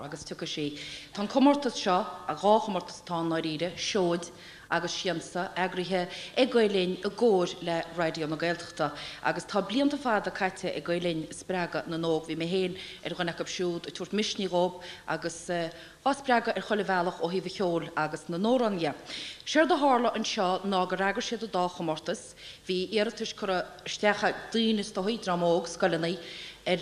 Agus tiocfaidh sí. Tá an comórtas seo, 2 chomórtas atá ann i ndáiríre, Seoid agus Siansa, eagraithe ag Gael Linn i gcomhair le Raidió na Gaeltachta. Agus tá blianta fada caite ag Gael Linn ag spreagadh na n-óg. Bhí mé féin ar dhuine acu siúd ag tabhairt misnigh dhóibh agus dhá spreagadh ar chuile bhealach ó thaobh an cheoil agus na n-amhrán dhe. Séard a tharla anseo ná gur eagraigh siad an dá chomórtas. Bhí iarratais curtha isteach ag daoine is dóigh, dream óg, scoileanna, ar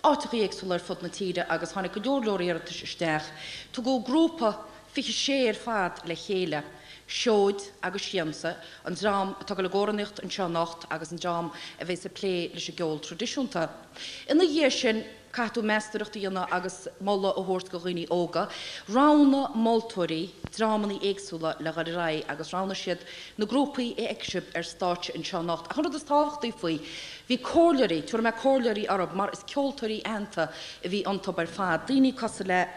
áiteachaí éagsúla ar fud na tíre agus tháinig go leor leor iarratais isteach. Tugadh grúpa 26 ar fad le chéile, Seoid agus Siansa, an dream atá ag dul ag amhránaíocht anseo anocht agus an dream a bheas ag plé leis an gceol traidisiúnta. Ina dhiaidh sin, caithfidh tú meastóireacht a dhéanamh agus moladh a thabhairt do dhaoine óga. Roghnaigh moltóirí dreamanna éagsúla le dhul ar aghaidh agus roghnaigh siad na grúpaí a fheicfidh sibh ar stáitse anseo anocht. Ach an rud is tábhachtaí faoi, Bhí comhairleoirí, tabharfaidh mé comhairleoirí orthu mar is ceoltóirí aitheanta a bhí iontu ar fad, daoine cosúil le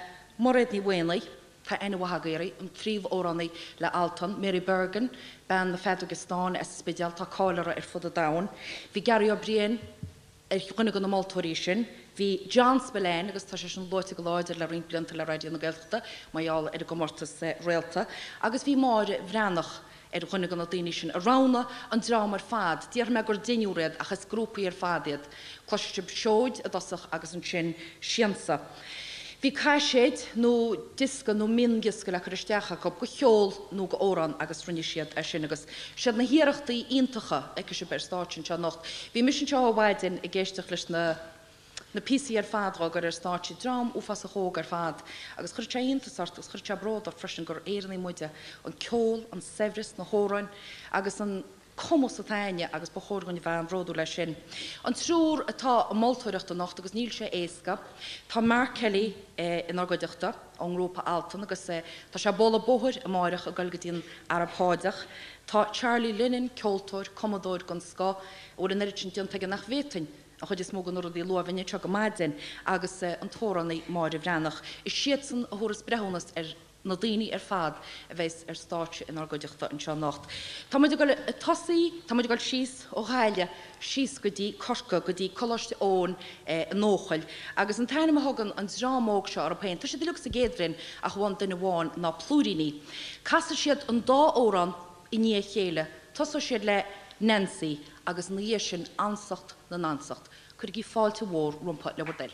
Mairéad Ní Mhaonaigh, tá aithne mhaith agaibh uirthi, an príomhamhránaí le Altan, Mary Bergin, bean na feadóige stáin as an Spidéal, tá cáil uirthi ar fud an domhain. Bhí Gary Ó Briain ar dhuine de na moltóirí sin. Bhí John Spillane, agus tá sé sin luaite go láidir le roinnt blianta le Raidió na Gaeltachta mar gheall ar an gcomórtas Réalta, agus bhí Máire Bhreathnach, ar dhuine de na daoine sin a roghnaigh an dream ar fad. Déarfaidh mé gur deichniúr iad ach is grúpaí ar fad iad. Cloisfidh sibh Seoid i dtosach agus ansin Siansa. Bhí caiséid nó diosca nó miondhiosca le cur isteach acu go cheol nó go amhrán agus rinne siad é sin agus siad na hiarrachtaí iontacha a fheicfidh sibh ar stáitse anseo anocht. Bhí mise anseo ó mhaidin ag éisteacht leis na na píosaí ar fad dhá gcur ar stáitse, dream uafásach óg ar fad, agus chuirfeadh sé iontas ort agus chuirfeadh sé bród ort freisin gur Éireannaigh muide, an ceol, an saibhreas, na hamhráin agus an cumas atá a'inne agus ba chóir dhúinn a bheith an-bhródúil as sin. An triúr atá ag moltóireacht anocht agus níl sé éasca, tá Mark Kelly inár gcuideachta ón ngrúpa Altan agus tá sé ag bualadh bóthair amáireach ag dul go dtí an Araib Sháideach. Tá Charlie Lennon, ceoltóir, cumadóir den scoth, a bhfuil an oiread sin déanta aige nach bhféadfainn an chuid is mó de na rudaí a lua, bheinn anseo go maidin, agus an t-amhránaí Máire Bhreathnach. Is iadsan a thabharfas breithiúnas ar na daoine ar fad a bheas ar stáitse inár gcuideachta anseo anocht. Tá muid ag dul ag tosaí, tá muid ag dul síos ó Ghaillimh síos go dtí Corcaigh, go dtí Coláiste Eoin i nEochaill, agus an t-ainm a thugann an dream óg seo orthu féin, tá siad uilig sa gcéad bhliain ach amháin duine amháin, ná Plúiríní. Casfaidh siad an dá amhrán i ndiaidh a chéile, tosóidh siad le Nancy agus ina dhiaidh sin Ansacht na nAnsacht. Cuirigí fáilte mhór rompu le bhur dtoil.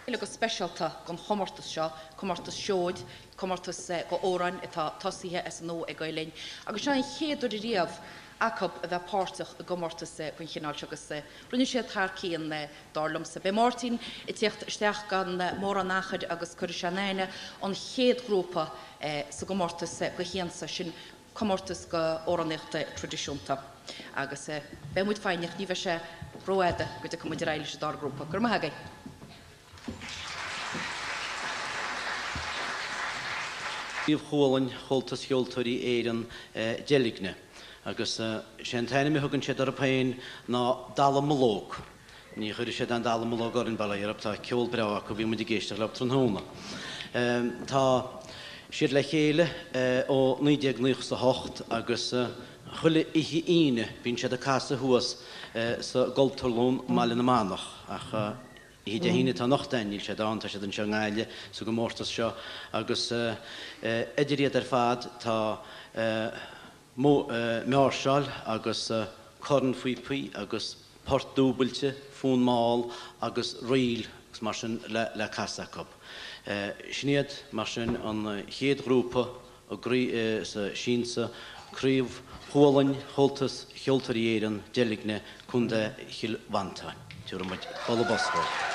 Go speisialta don chomórtas seo, comórtas Seoid, comórtas d'amhráin atá tosaithe as an nua ag Gael Linn, agus seo an chéad uair ariamh acu a bheith páirteach i gcomórtas den chineál seo agus rinne siad thar cionn, dar liomsa. Beidh Máirtín ag tíocht isteach gan mórán achair agus cuirfidh sé in aithne an chéad ghrúpa sa gcomórtas do Shiansa, sin comórtas d'amhránaíocht traidisiúnta. Agus beidh muid foighneach, ní bheidh sé rófhada go dtiocfaidh muid ar aghaidh leis an dara grúpa. Go raibh maith agaibh. Craobh Chualann Chomhaltas Cheoltóirí Éireann Deilgne agus sé an t-ainm a thugann siad orthu féin ná Dallamullóg. Ní chuirfidh siad aon dallamullóg orainn, bail ó Dhia orthu, tá ceol breá acu, bhí muid ag éisteacht leo tráthnóna. Tá siad le chéile ó 1998 agus chuile oíche Aoine bíonn siad ag casadh thuas sa gCultúrlann i mBaile na Manach ach Oíche Dé hAoine atá anocht ann, níl siad ann, tá siad anseo i nGaillimh sa gcomórtas seo agus idir iad ar fad tá máirseáil agus cornphíopaí agus port dúbailte, fonn mall agus ríl agus mar sin le casadh acu. Sin iad mar sin an chéad ghrúpa i sa Siansa, Craobh Chualann Chomhaltas Cheoltóirí Éireann, Deilgne, Contae Chill Mhantáin. Tabharfaidh muid bualadh bos dhóibh.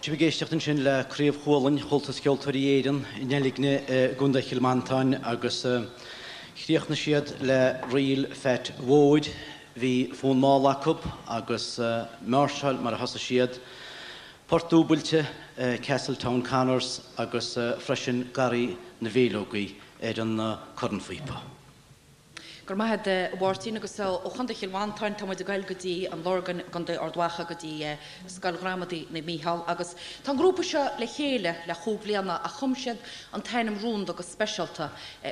sibh ag éisteacht ansin le Craobh Chualann Chomhaltas Ceoltóirí Éireann i nDeilgne i gContae Chill Mhantáin agus chríochnaigh siad le Ríl Pheait Mhóir. Bhí fonn mall acu agus máirseáil mar a thosaigh siad, Port Dúbailte, Castletown Connors agus freisin Garraí na bhFéileogaí ar an cornphíopa. Go raibh maith agat a Mháirtín agus ó Chontae Chill Mhantáin tá muid ag goil go dtí an Lorgain i gContae Ard Mhacha go dtí Scoil Ghramadaí Naomh Mícheál agus tá an grúpa seo le chéile le chúig bhliana ach chum siad an t-ainm rúnda go speisialta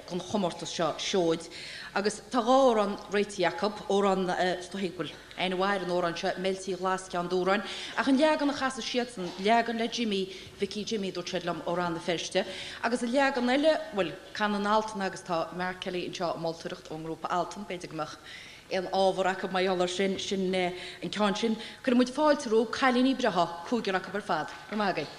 don chomórtas seo, Seoid, agus tá dhá amhrán réitithe acu, amhrán is dóigh go bhfuil aithne mhaith ar an amhrán seo, Meiltí Ghlas Cheann Dúráin, ach an leagan a chasfaidh siadsan, leagan le Jimí Mhicí Jimí, dúirt siad liom, ó Rann na Feirste, agus an leagan eile, bhuel. Canann Altan agus tá Mark Kelly anseo ag moltóireacht ón ngrúpa Altan, b'fhéidir go mbeadh aon ábhar acu mar gheall air sin, sin an ceann sin. Cuirfidh muid fáilte rompu, cailíní breátha, cúigear acu ar fad. Go raibh maith agaibh.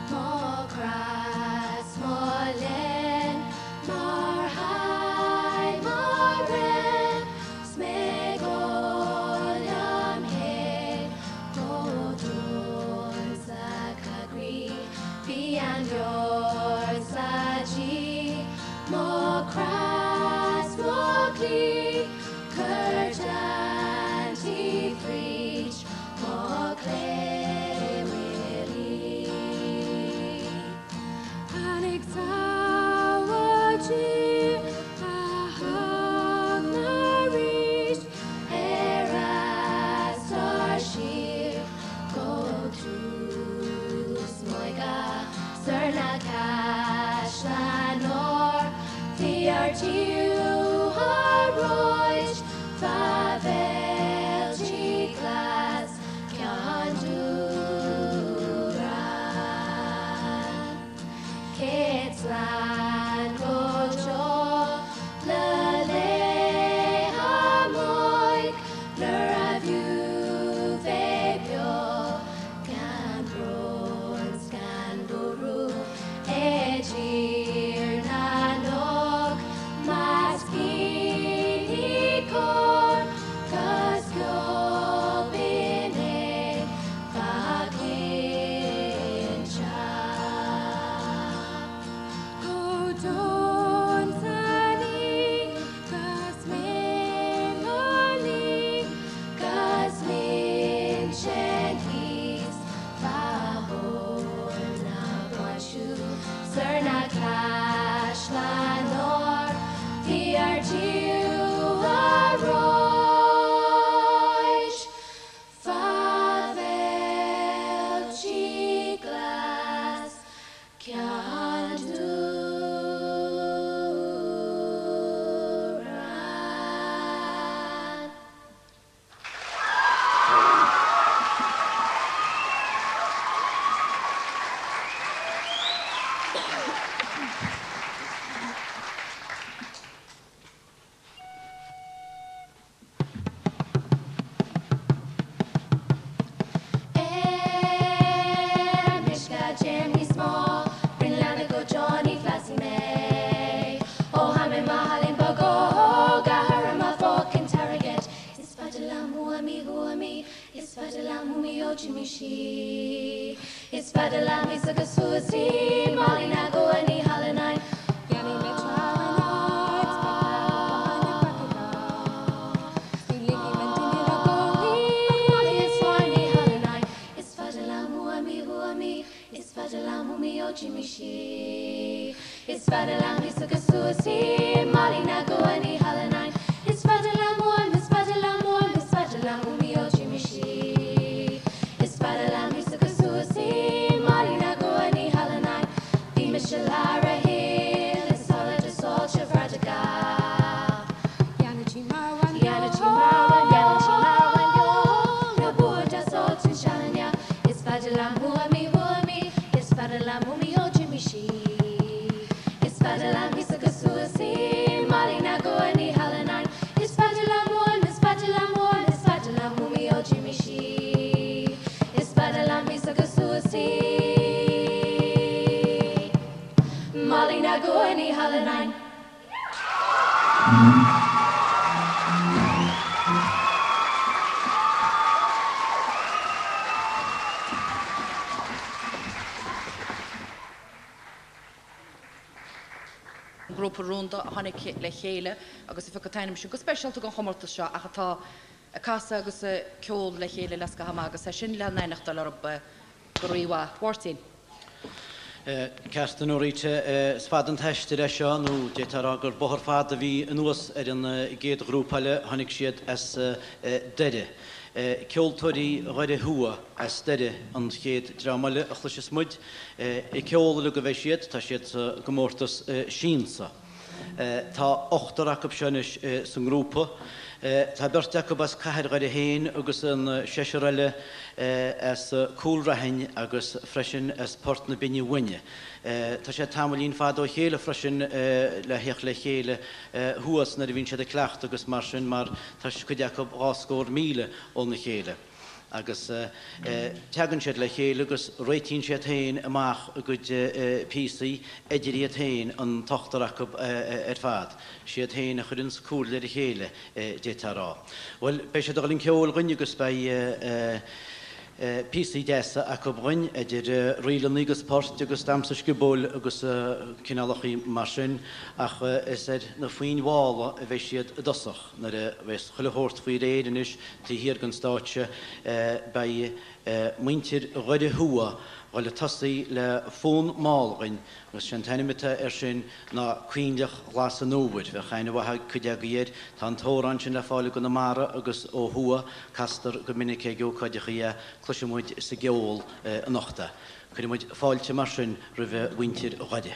Mo chreas, mo léan, mar thigh, mar réan, 's mé ag gol liom fhéin go domhain sa choigríoch, bhí an deoir sa díth. Mo chreas, mo chlí, cuir Dante fríd, mo chlé Willie. Tháinig samhail a thug na rís ar astar siar go tús m'óige soir na caisleáin óir bhí ár dtír á róid fá bheiltí glas Ceann Dúráin. Céad slán go deo le laetha m'óige nuair a bhfiú bheith beo gan brón 's gan buarú i dTír na nÓg más daoine cóir 'gus ceol binn é fá choinne. Go domhain san oíche 'gus mé mo luí 'gus m'intinn thíos fá thóin na bpáinsí soir na caisleáin óir bhí ár dtír á róid fá bheiltí glas Ceann Dúráin. Ar meisce déan níos mó Bring leanna go Johnny Flossie May Ó tha mé maith a bog ó gahar ma fucking target Is fada liom uaim uaim Is fada liom uaim ó Jimmy sí Is fada liom is agus suasí Molly na go ní halanain Is fada liom uaim uaim Is fada liom uaim ó Jimmy sí Is fada liom is agus suasí Molly na go ní halanain Is fada liom uaim is fada liom uaim Is fada liom uaim ó Jimmy sí Is fada liom is agus suasí Molly na go ní halanain Bhí mise Lara Hill is sola de sáilte Fradiga Yanna Hallanáin. Grúpa rúnda a tháinig le chéile agus a phioc an t-ainm sin go speisialta don chomórtas seo ach atá ag casadh agus ag ceol le chéile le scaitheamh maith agus é sin le n-aithneachtáil orthu go rímhaith. Mháirtín. Ceart a Rita, is fada an t-aistear é seo, nó d'fhéadfá a rá gur bóthar fada a bhí anuas ar an gcéad ghrúpa eile, tháinig siad as Doire. Ceoltóirí Dhoire Thuaidh as Doire an chéad dream eile a chloisfeas muid. Ag ceol uilig a bheidh siad, tá siad sa gcomórtas Siansa. Tá ochtar acu seo anois sa ngrúpa. Tá beirt acu as cathair Dhoire féin agus an seisear eile as Cúil Raithin agus freisin as Port na Binne Bhainne. Tá siad tamaillín fada ó chéile freisin le theacht le chéile thuas nuair a bhíonn siad ag cleachtadh agus mar sin mar tá cuid acu dhá scór míle óna chéile. agus teagann siad le chéile agus réitíonn siad féin amach a gcuid píosaí idir iad féin, an t-ochtar acu ar fad. Siad féin a chuireanns comhairle ar a chéile, d'fhéadfá a rá. Bhuel, beidh siad a dhul chun ceoil dhuinn agus beidh píosaí deasa acu dhuinn, idir ríleanna agus poirt agus damhsa sciobóil agus cineálachaí mar sin, ach is ar na foinn mhalla a bheidh siad i dtosach. Nuair a bheas chuile shórt faoi réir anois taobh thiar den stáitse beidh muintir Dhoire Thuaidh dhul a tosaí le fonn mall dhuinn agus sé an t-ainm atá air sin ná Coinnleach Ghlas an Uabhair. Bheadh aithne mhaith ag cuid agaibh air. Tá an t-amhrán sin le fáil i gConamara agus ó thuaidh. Castar go minic ag ócáideachaí é. Cloisfidh muid sa gceol anocht é. Cuirfidh muid fáilte mar sin roimh mhuintir Dhoire.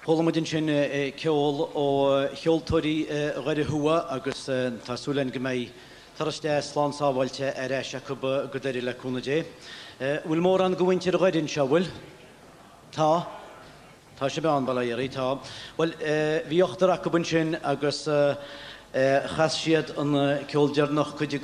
Chuala muid ansin ceol ó cheoltóirí Dhoire Thuaidh agus tá súil againn go mbeidh turas deas slán sábháilte ar ais acu go Doire le cúnamh Dé. Bhfuil mórán de mhuintir Dhoire anseo, bhfuil? Tá? Tá sibh ann, bail ó Dhia oraibh, tá. Bhuel, bhí ochtar acu ansin agus chas siad an ceol deireanach, cuid de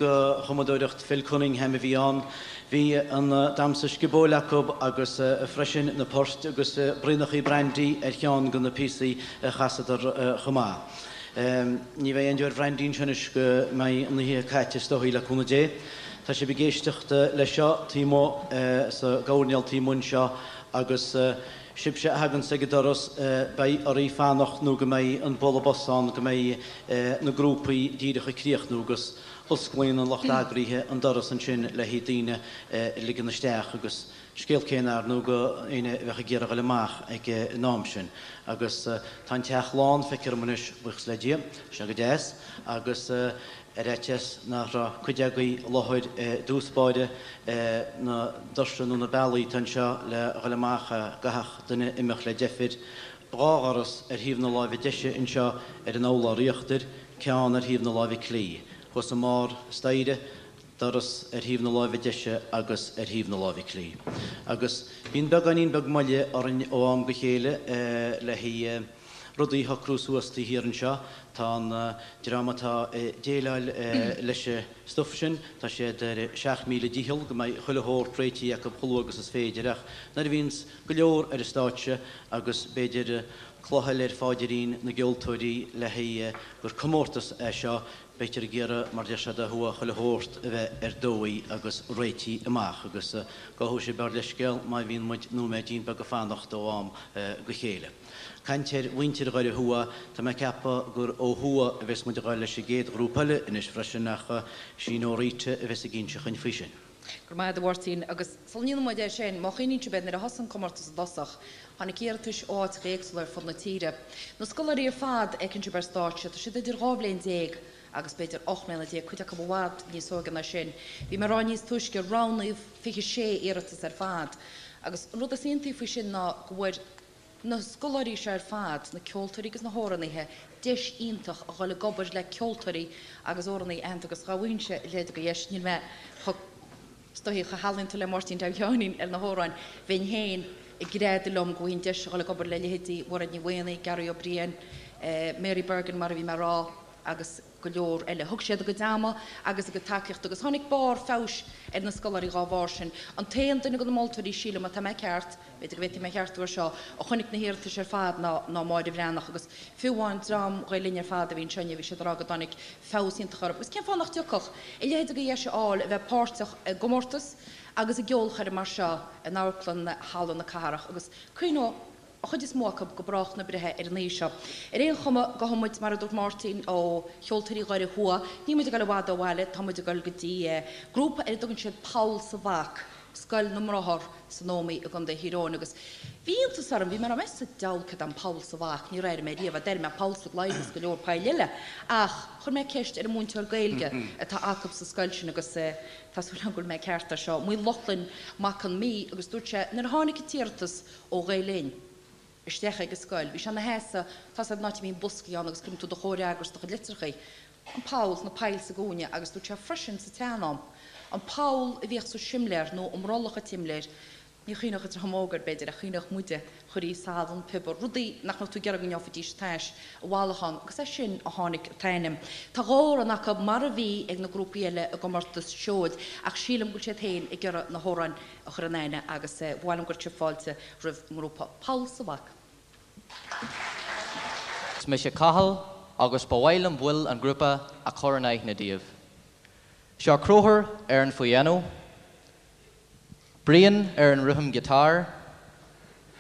chumadóireacht Phil Cunningham a bhí ann. Bhí an damhsa sciobóil acu agus freisin na poirt agus Braonachaí Brandy ar cheann de na píosaí a chasadar chomh maith. Ní bheidh aon deoir bhraindí anseo anois go mbeidh an oíche caite is dóigh le cúnamh Dé. Tá sibh ag éisteacht leis seo taobh amuigh sa gcoirnéal taobh amuigh anseo agus Sibhse a thaganns ag an doras, beidh oraibh fanacht nó go mbeidh an bualadh bos ann, go mbeidh na grúpaí díreach ag críochnú agus osclaíonn an lucht eagraithe an doras ansin le haghaidh daoine a ligean isteach agus scéal céanna ar ndóigh do éinne a bheadh ag iarraidh a dhul amach ag an am sin. Agus tá an teach lán, feictear dom anois, buíochas le Dia, sé go deas agus. Ar fhaitíos nach raibh cuid agaibh i láthair i dtús báire, na doirse nó na bealaí atá anseo le dhul amach a gcaithfeadh duine imeacht le deifir, 2 dhoras ar thaobh na láimhe deise anseo ar an urlár íochtair, ceann ar thaobh na láimhe clí. Thuas i mbarr staighre, doras ar thaobh na láimhe deise agus ar thaobh na láimhe clí. Agus bíonn beagáinín beag moille orainn ó am go chéile le haghaidh. rudaí a shocrú suas taobh thiar anseo. Tá an dream atá ag déileáil leis an stuif sin, tá siad ar a 7000 dícheall go mbeidh chuile shórt réitithe acu chomh luath agus is féidir ach nuair a bhíonns go leor ar an stáitse agus b'fhéidir cloch eile ar pháidrín na gceoltóirí le haghaidh gur comórtas é seo, beitear ag iarraidh, mar deir siad ó thuaidh, chuile shórt a bheith ar dóigh agus réitithe amach agus gabhfaidh sibh ár leithscéal má bhíonn muid nóiméidín beag ag fanacht ó am go chéile. Caint ar mhuintir Dhoire Thuaidh, tá mé ag ceapadh gur ó thuaidh a bheas muid ag dul leis an gcéad ghrúpa eile anois freisin ach sí Norita a bheas ag inse chugainn faoi sin. Go raibh maith agat a Mháirtín. Agus sula ndéanann muid é sin, má chuimhníonn sibh air, nuair a thosaigh an comórtas i dtosach, tháinig iarratais ó áiteacha éagsúla ar fud na tíre. Na scoláirí ar fad a fheiceann sibh ar stáitse, tá siad idir 12 bhliain agus b'fhéidir 18 mbliana, cuid acu i bhfad níos óige ná sin. Bhí mé ag rá níos túisce, roghnaíodh 26 iarratas ar fad. Agus an rud is iontaí faoi sin ná go bhfuair na scoláirí seo ar fad, na ceoltóirí agus na hamhránaithe, deis iontach a dhul ag obair le ceoltóirí agus amhránaithe aitheanta agus ghabhfainnse a leithéid de dheis, níl mé chomh, is dóichí, chomh healaíonta le Máirtín Tom Sheáinín ar na hamhráin, bheinn féin ag greadadh liom go bhfaighinn deis a dhul ag obair le leithéidí Mhairéad Ní Mhaonaigh, Gary Ó Briain, Mary Bergin mar a bhí mé a rá agus. go leor eile. Thug siad a gcuid ama agus a gcuid tacaíochta agus tháinig barr feabhais ar na scoláirí dhá bharr sin. An t-aon duine de na moltóirí, sílim, má tá mé ceart, b'fhéidir go bhféadfaí mé a cheartú ar seo, a chonaic na hiarratais ar fad ná ná Máire Bhreathnach agus fiú amháin dream Ghael Linn ar fad a bhí anseo inniu bhí siad ag rá go dtáinig feabhas iontach orthu. Agus cén fáth nach dtiocfadh a leithéid de dheis a fháil a bheith páirteach i gcomórtas agus i gceolchoirm mar seo in Amharclann Halla na Cathrach agus cuimhneoidh an chuid is mó acu go brách na breithe ar an oíche seo. Ar aon chuma, gabhfaidh muid, mar a dúirt Máirtín, ó Cheoltóirí Dhoire Thuaidh, níl muid ag dul i bhfad ó bhaile, tá muid ag dul go dtí grúpa ar a dtugann siad Poll sa Bhac, Scoil na mBráthar san Ómaigh i gContae Thír Eoghain agus bhí iontas orm, bhí mé ag rá sa diabhal céard é an poll sa bhac, níor airigh mé riamh é, d'airigh mé poll sa gclaí agus go leor poill eile ach chuir mé ceist ar an múinteoir Gaeilge atá acu sa scoil sin agus tá súil agam go bhfuil mé ceart ar seo, Maolochlainn Mac Con Mí agus dúirt sé nuair a tháinig an t-iarratas ó Ghael Linn isteach ag an scoil. Bhí sé ina sheasamh, tá's a'd an áit a mbíonn boscaí ann agus cuireann tú do chomhfhreagras, do chuid litreachaí, an poll, na poill sa gcúinne agus dúirt sé freisin sa tsean-am, an poll a bhíodh sa simléar nó i mbrollach an tsimléir, ní chuimhneodh an dream óg air b'fhéidir ach chuimhneodh muide, chuirí salann, piobar, rudaí nach mbeadh tú ag iarraidh go ngeofaidís tais i bhfalach ann agus as sin a tháinig an t-ainm. Tá dhá amhrán acu mar a bhí ag na grúpaí eile i gcomórtas Seoid ach sílim go bhfuil siad féin ag iarraidh na hamhráin a chur in aithne agus ba mhaith liom go gcuirfeadh sibh fáilte roimh an ngrúpa Poll sa Bhac. Is mise Cathal agus ba mhaith liom baill an ghrúpa a chur in aithne daoibh. Seo Conchúr ar an phianó, Brian ar an rhythm guitar,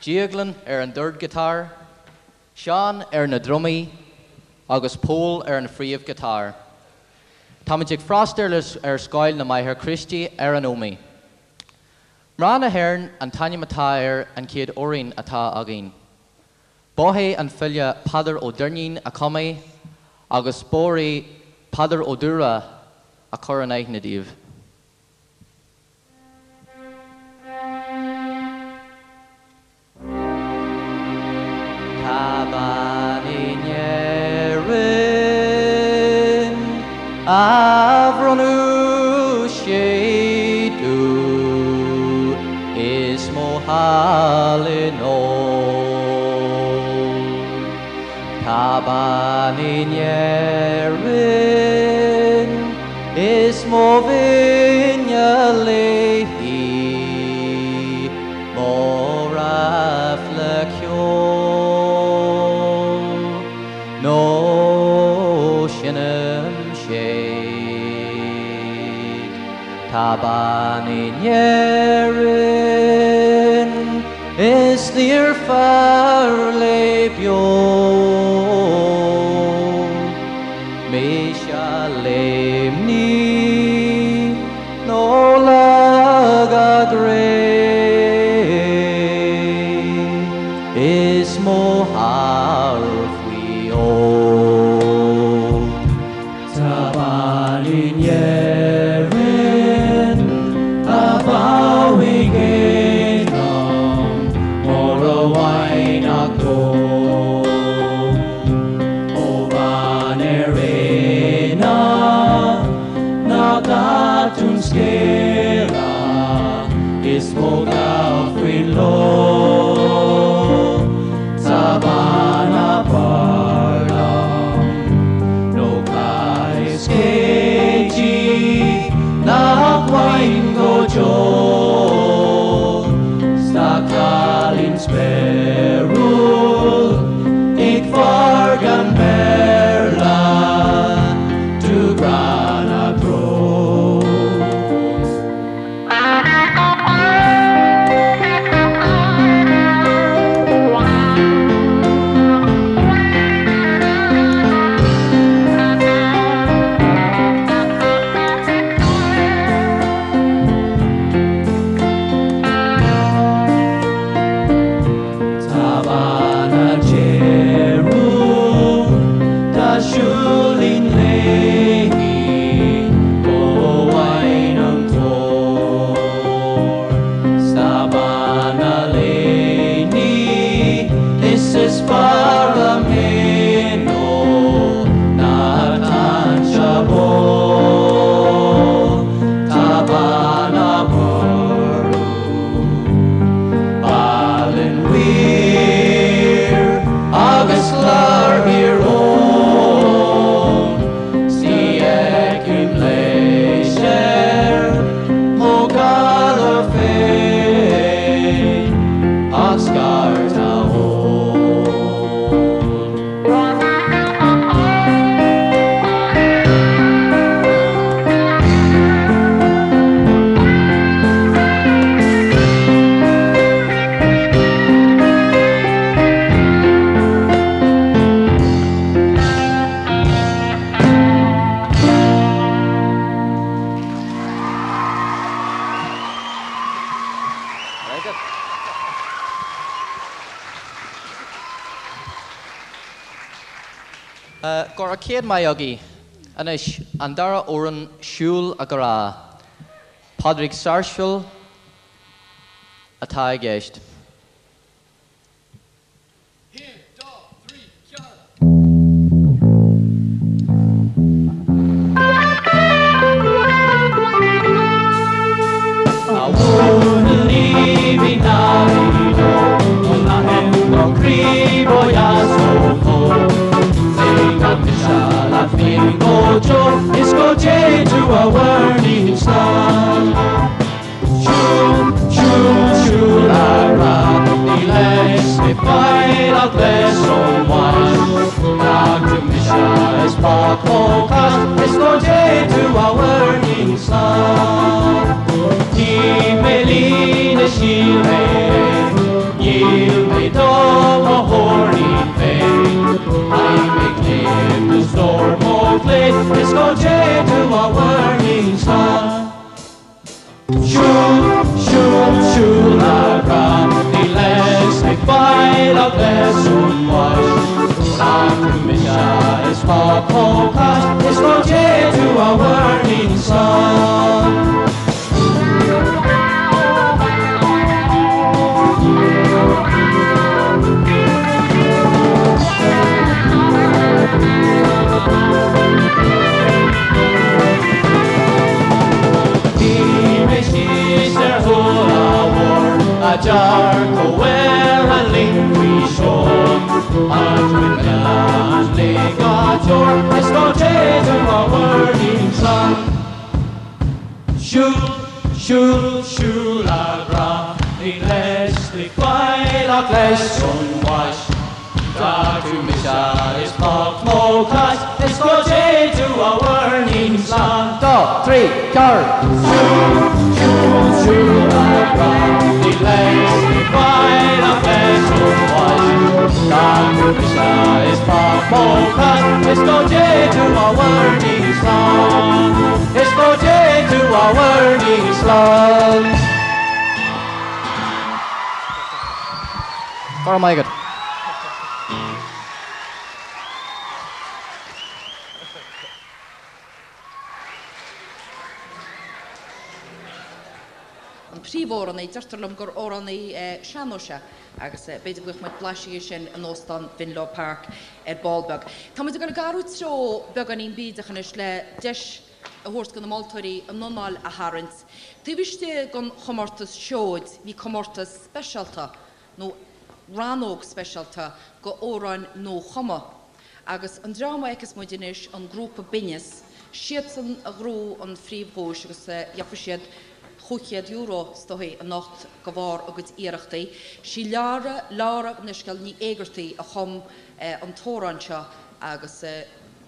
Déaglán ar an dord-ghiotár, Seán ar na drumaí agus Pól ar an phríomh-ghiotár. Táimid ag freastal ar Scoil na mBráithre Críostaí ar an Ómaigh. Mná na hÉireann an t-ainm atá ar an chéad amhrán atá againn. Ba é an file Peadar Ó Doirnín a chum é agus b'fhearr é Peadar Ó Dúra a chur in aithne daoibh. Tá A bhronnadh sé domh is mo thalann óil. Tá bean in Éirinn is mo bhinne léi, mo ráfla ceoil nó seinnim séid. Tá bean in Éirinn is níor fearr léi beo. Mise léimní nó lag a gcré is mo thalamh faoi ól. Tá bean in Éirinn a bheadh ag liom mura bhfaighinn ach dó. Ó bean ar aonach nach ait an scéal is mó gal faoin ló. Tá bean ab fhearr liom nó caithfidh scéití nach bhfaighinn go deo. 'S tá cailín spéiriúil ag fear gan Béarla dúghráin a brón. Tá bean a déarfadh dá siúlfainn léi go bhfaighinn an tóir. 'S tá bean a léiní is is fearr liom é nó ná táinte bó. Tá bean a bhorradh Balin Weir agus Clár Thír Eoghain, 's ní fheicim léis ar mo ghala féin ach scairt a ól. Go raibh céad maith agaibh. Anois, an dara amhrán, Siúl a Ghrá. Pádraig Sáirséal atá i gceist. Is go dté tú a bhurning slán. Siúl, siúl, siúl a ghrá, ní leis mé fáil ach leis ón bhais. Fág tú mise is fág mo chás, is go dté tú a bhurning slán. Ní mé líne shíl mé, níl mé do mo thuairim féin. I'm ag léim na stór mo chlé, is go dté tú a bhurning slán. Siúl, siúl, siúl a ghrá, ní leis mé fáil ach leis ón bhais. Fág tú mise is fág mo chás, is go dté tú a bhurning slán. stór is go dté tú a mhuirnín slán. Siúil, siúil, siúil a ghrá, ní leis na faill ach leis an mhais. D'fhág tú mise is bocht mo chás is go dté tú a mhuirnín slán. Dá, tri, ceathair. Siúil, siúil, siúil a ghrá, ní leis na faill ach leis an mhais. D'fhág tú mise is bocht mo chás is go dté tú a mhuirnín slán. Is go dté tú a mhuirnín slán. Go raibh maith agat. An príomhamhránaí, deirtear liom gur amhránaí sean-nóis é agus b'fhéidir go bhfaighidh muid blaiseadh dhe sin in Óstán Mhenlo Park ar ball beag. Tá muid ag dul ag athrú treo beagáinín bídeach anois le deis a thabhairt do na moltóirí a n-anáil a tharraingt. Taobh istigh den chomórtas Seoid, bhí comórtas speisialta, nó rannóg speisialta, do amhráin nuachumtha. Agus an dream a fheiceas muid anois, an grúpa Binneas, siadsan a ghnóthaigh an phríomhdhuais agus gheobhaidh siad €500 is dóigh anocht de bharr a gcuid iarrachtaí. Sí Laura, Laura Naiscéal Ní Éigeartaigh a chum an t-amhrán seo agus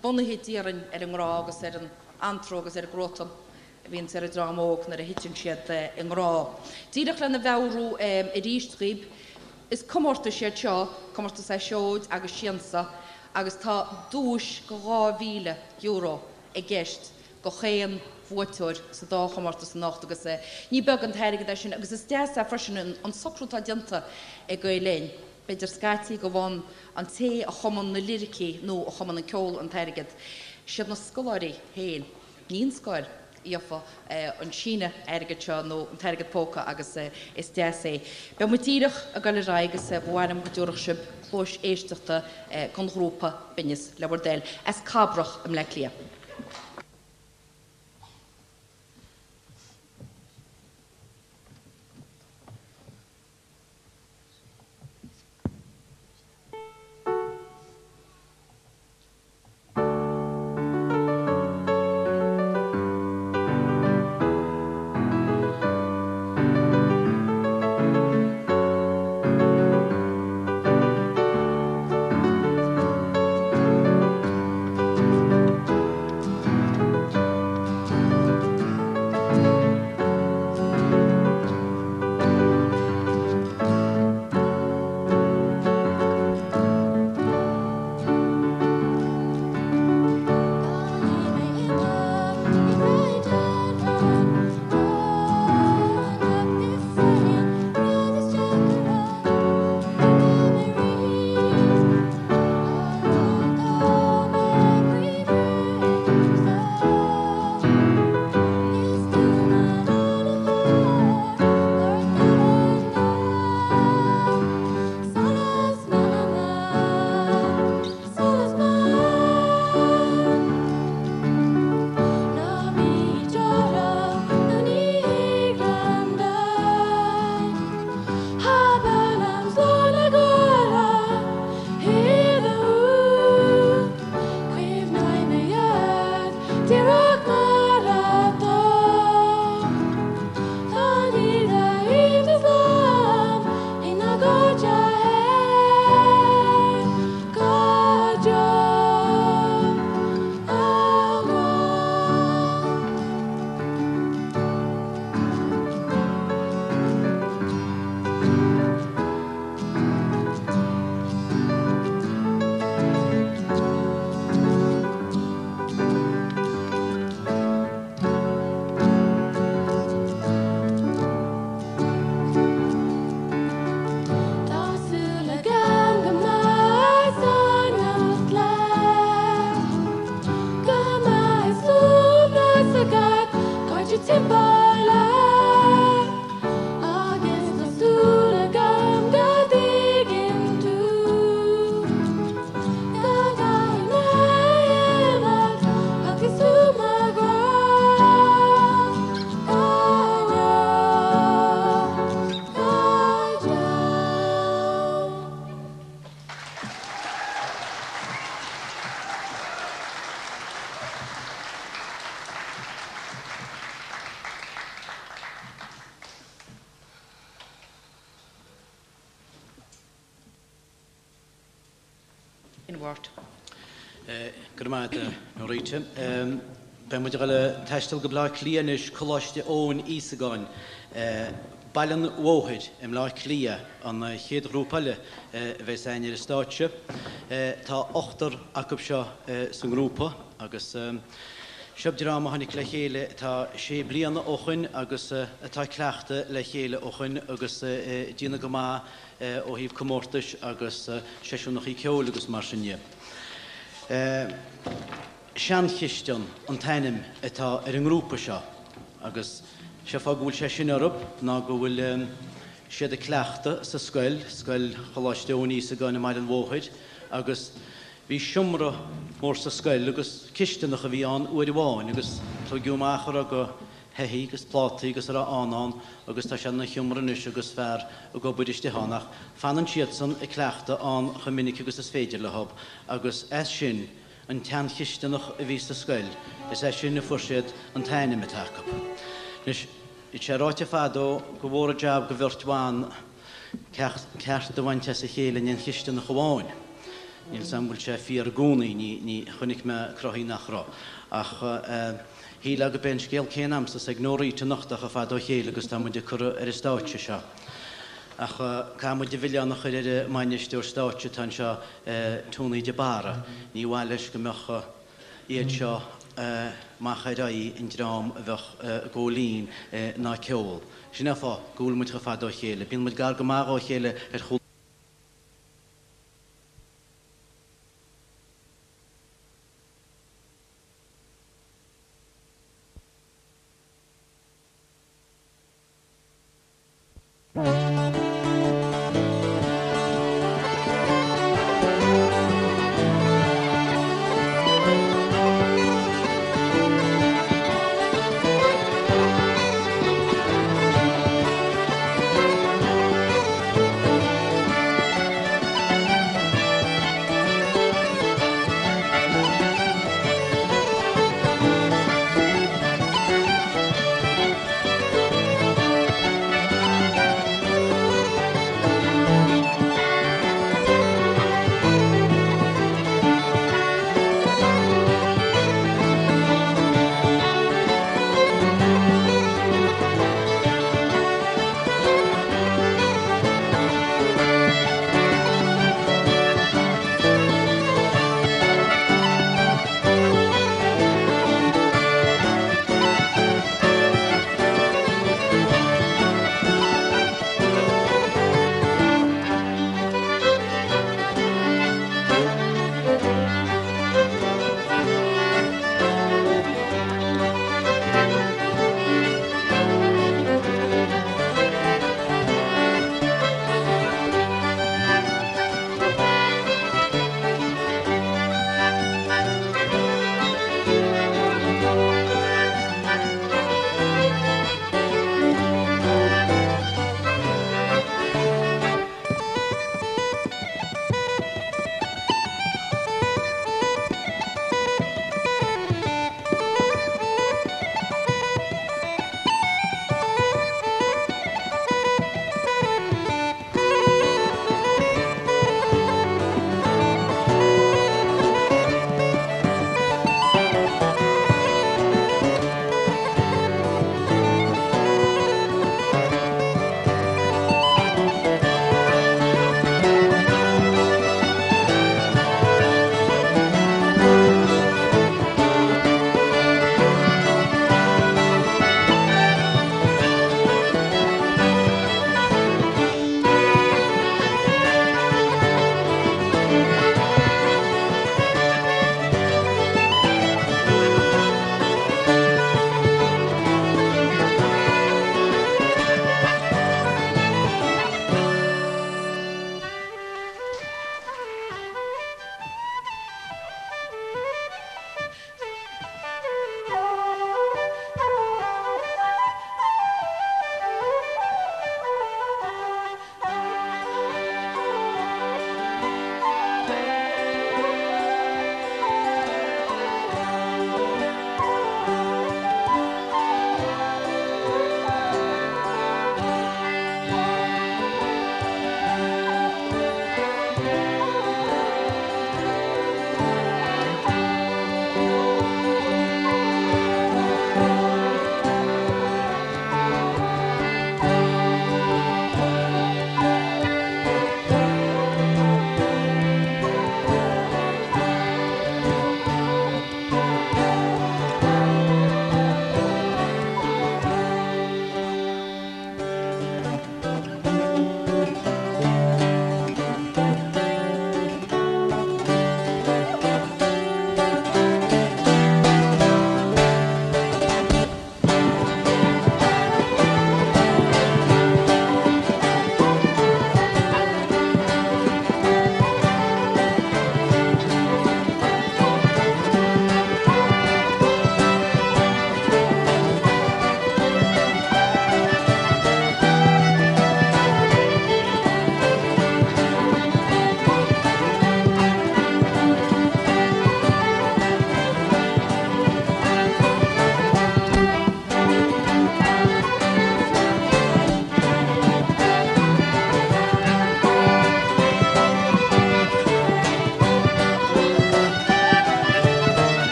bunaithe déarfainn ar an ngrá agus ar an antró agus ar an gcruatan a bhíonns ar an dream óg nuair a thiteann siad i ngrá. Díreach lena mheabhrú arís dhaoib, Is comórtais iad seo, comórtas é Seoid agus Siansa, agus tá duais de €2,000 i gceist do chaon bhuaiteoir sa dá chomórtas anocht agus ní beag an t-airgead é sin agus is deas é freisin an socrú atá déanta ag Gael Linn, b'fhéidir scaití go bhfaigheann an té a chumann na liricí nó a chumann an ceol an t-airgead, siad na scoláirí féin, ní an scoil. Gheobhaidh an síneadh airgid seo nó an t-airgead póca agus is deas é. Beidh muid díreach ag dul ar aghaidh agus ba mhaith liom go dtabharfadh sibh cluais éisteachta don ghrúpa Binneas, le bhur dtoil, as Cabrach i mBleá Cliath. Stiúbhart. Go raibh maith agat, a Norita. Beidh muid ag dul ag taisteal go Bleá Cliath anois, Coláiste Eoin Íosagáin, Baile an Bhóthair i mBleá Cliath, an chéad ghrúpa eile a bheas againn ar an stáitse. Tá ochtar acu seo sa ngrúpa agus seo dream a tháinig le chéile tá sé bliana ó shoin agus atá ag cleachtadh le chéile ó shoin agus ag déanamh go maith ó thaobh comórtais agus seisiúnachaí ceoil agus mar sin dhe. Seanchistin an t-ainm atá ar an ngrúpa seo agus sé fáth go bhfuil sé sin orthu ná go bhfuil siad ag cleachtadh sa scoil, Scoil Choláiste Eoin Íosagáin i mBaile an Bhóthair agus bhí seomra mór sa scoil agus cisteanach a bhí ann uair amháin agus tóigeadh amach a raibh de shoithí agus plátaí agus a raibh ann ann agus tá sé ina sheomra anois agus fear ag obair istigh ann ach fanann siadsan ag cleachtadh ann chomh minic agus is féidir leo agus as sin an tseanchisteanach a bhí sa scoil, is as sin a fuair siad an t-ainm atá acu. Anois, bhí sé ráite fadó gur mhór an jab do bheirt bhan ceart a bhaint as a chéile in aon chisteanach amháin. Níl 's a'm bhfuil sé fíor i gcónaí, ní chonaic mé cruthaithe nach raibh. Ach shílfeá gurb é an scéal céanna a'msa is ag Norita anocht ach chomh fada ó chéile agus tá muid ag cur ar an stáitse seo. Ach caithfidh muid an milleán a chur ar an mbainisteoir stáitse atá anseo, Tony de Barra. Ní mhaith leis go mbeadh iad seo amach ar aghaidh an dream a bheadh ag gabháil fhoinn ná ceol. Sin é an fáth go bhfuil muid chomh fada ó chéile. Bíonn muid gar go maith dhá chéile ar chúl.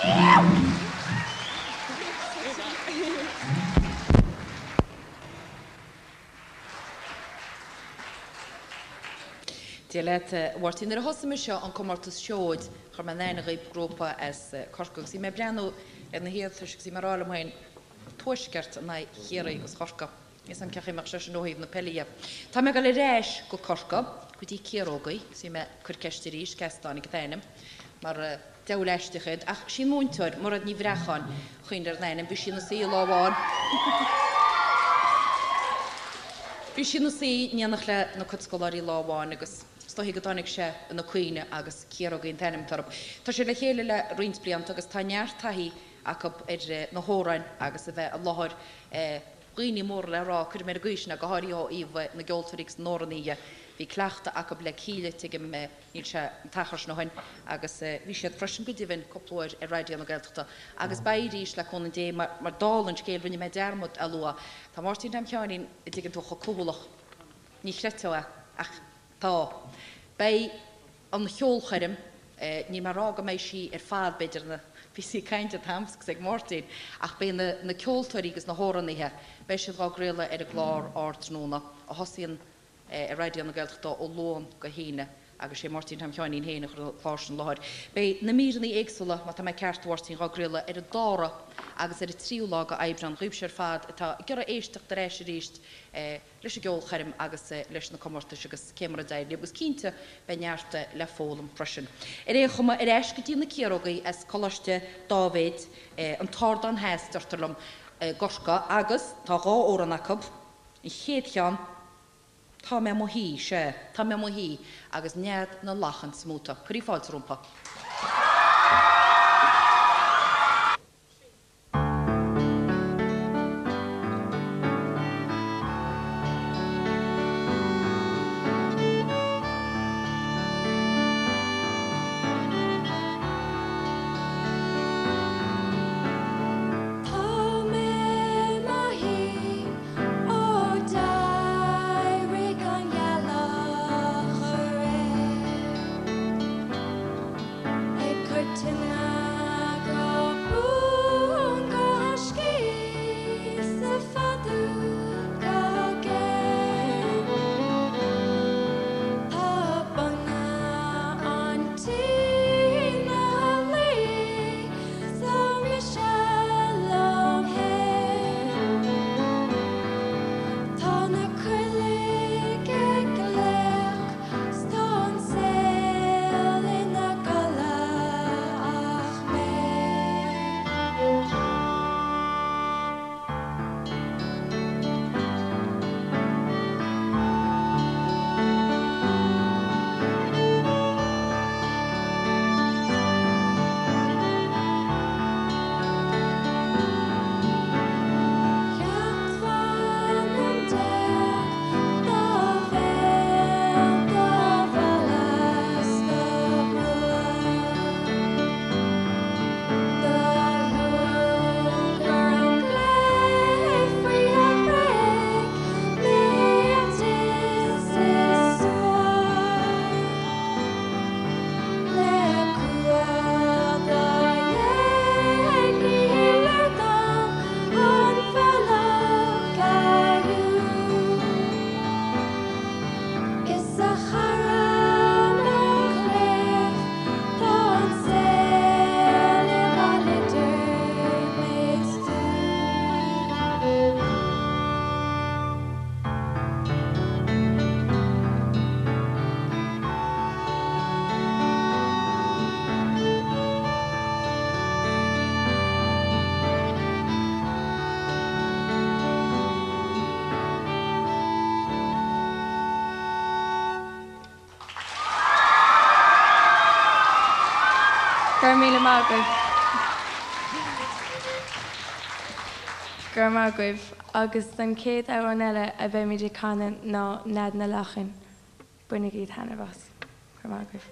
Dia leat, a Mháirtín. Nuair a thosaigh mise an comórtas Seoid, chuir mé in aithne dhaoibh grúpa as Corcaigh agus bhí mé ag breathnú ar na hiarratais agus bhí mé ag rá liom féin, Tuaisceart in aghaidh Chiarraí agus Chorcaí. Níl 'fhios a'm cén chaoi a mbeadh sé sin ó thaobh na peile dhe. Tá mé ag dul ar ais go Corcaigh, go dtí Ciarógaí, agus bhí mé ag cur ceiste arís, cé as a dtáinig an t-ainm, mar Diabhal aisteach iad, ach sí an múinteoir, Mairéad Ní Bhreacháin, a chuimhnigh ar an ainm. Bhí sí ina suí lá amháin. Bhí sí ina suí in éineacht le na cuid scoláirí lá amháin agus is dóichí go dtáinig sé ina cuimhne agus Ciarógaí an t-ainm atá orthu. Tá siad le chéile le roinnt blianta agus tá neart taithí acu ar na hamhráin agus a bheith i láthair dhaoine móra le rá, cuirfidh mé ar an gcaoi sin é, go háirithe ó thaobh na gceoltóirí agus na n-amhránaithe dhe. Bhí cleachtadh acu le Kíla, tuigim, níl sé an t-achar sin ó shin, agus bhí siad freisin go deimhin cúpla uair ar Raidió na Gaeltachta agus beidh arís le cúnamh Dé, mar dála an scéil rinne mé dearmad a lua, tá Máirtín Tom Sheáinín, a dtuigeann tú, chomh cúthaileach, ní chreidfeá é, ach tá. Beidh an cheolchoirm, níl mé ag rá go mbeidh sí ar fad, b'fhéidir, na píosaí cainte atá a'msa agus ag Máirtín, ach beidh na na ceoltóirí agus na hamhránaithe, beidh siad dhá gcraoladh ar an gclár Ardtráthnóna, a thosaíonn ar Raidió na Gaeltachta ó Luan go hAoine agus sé Máirtín Tom Sheáinín féin a chuireann an clár sin i láthair. Beidh na míreanna éagsúla, má tá mé ceart, a Mháirtín, dhá gcraoladh ar an dara agus ar an tríú lá de Aibreán dhaoibhse ar fad atá ag iarraidh éisteacht ar ais arís leis an gceolchoirm agus leis na comórtais agus cé mar a d'éirigh leo agus cinnte beidh neart le foghlaim freisin. Ar aon chuma, ar ais go dtí na Ciarógaí as Coláiste Dáibhéid, an tArdán Theas, deirtear liom, i gCorcaigh agus tá dhá amhrán acu, an chéad cheann, Tá mé mo shuí, sea, tá mé mo shuí agus Nead na Lachan Smúta. Cuirí fáilte rompu. Tá mé mo shuí ó d'éirigh an ghealach aréir. Ag cur tine go buan go gaiscígh 's ag fadú go géar. Tá bunadh an tí ina luí 's tá mise liom fhéin. Tá na coiligh ag glaoch 's tá an saol ina gcodladh ach mé. Ceacht mh'anam do bhéal, do mhala 's do ghrua. Do shúgar an glao faoi bhréig mé a d'is is suar. Le cumha do ghéag ní léir dom an bealach a shiúl. Is a chara mo chléibh tá an saol i bhfad idir mé is tú. Go raibh míle maith agaibh. Go raibh maith agaibh. Agus don chéad amhrán eile a bheimid ag canadh ná Nead na Lachan. Bainigí taitneamh as. Go raibh maith agaibh.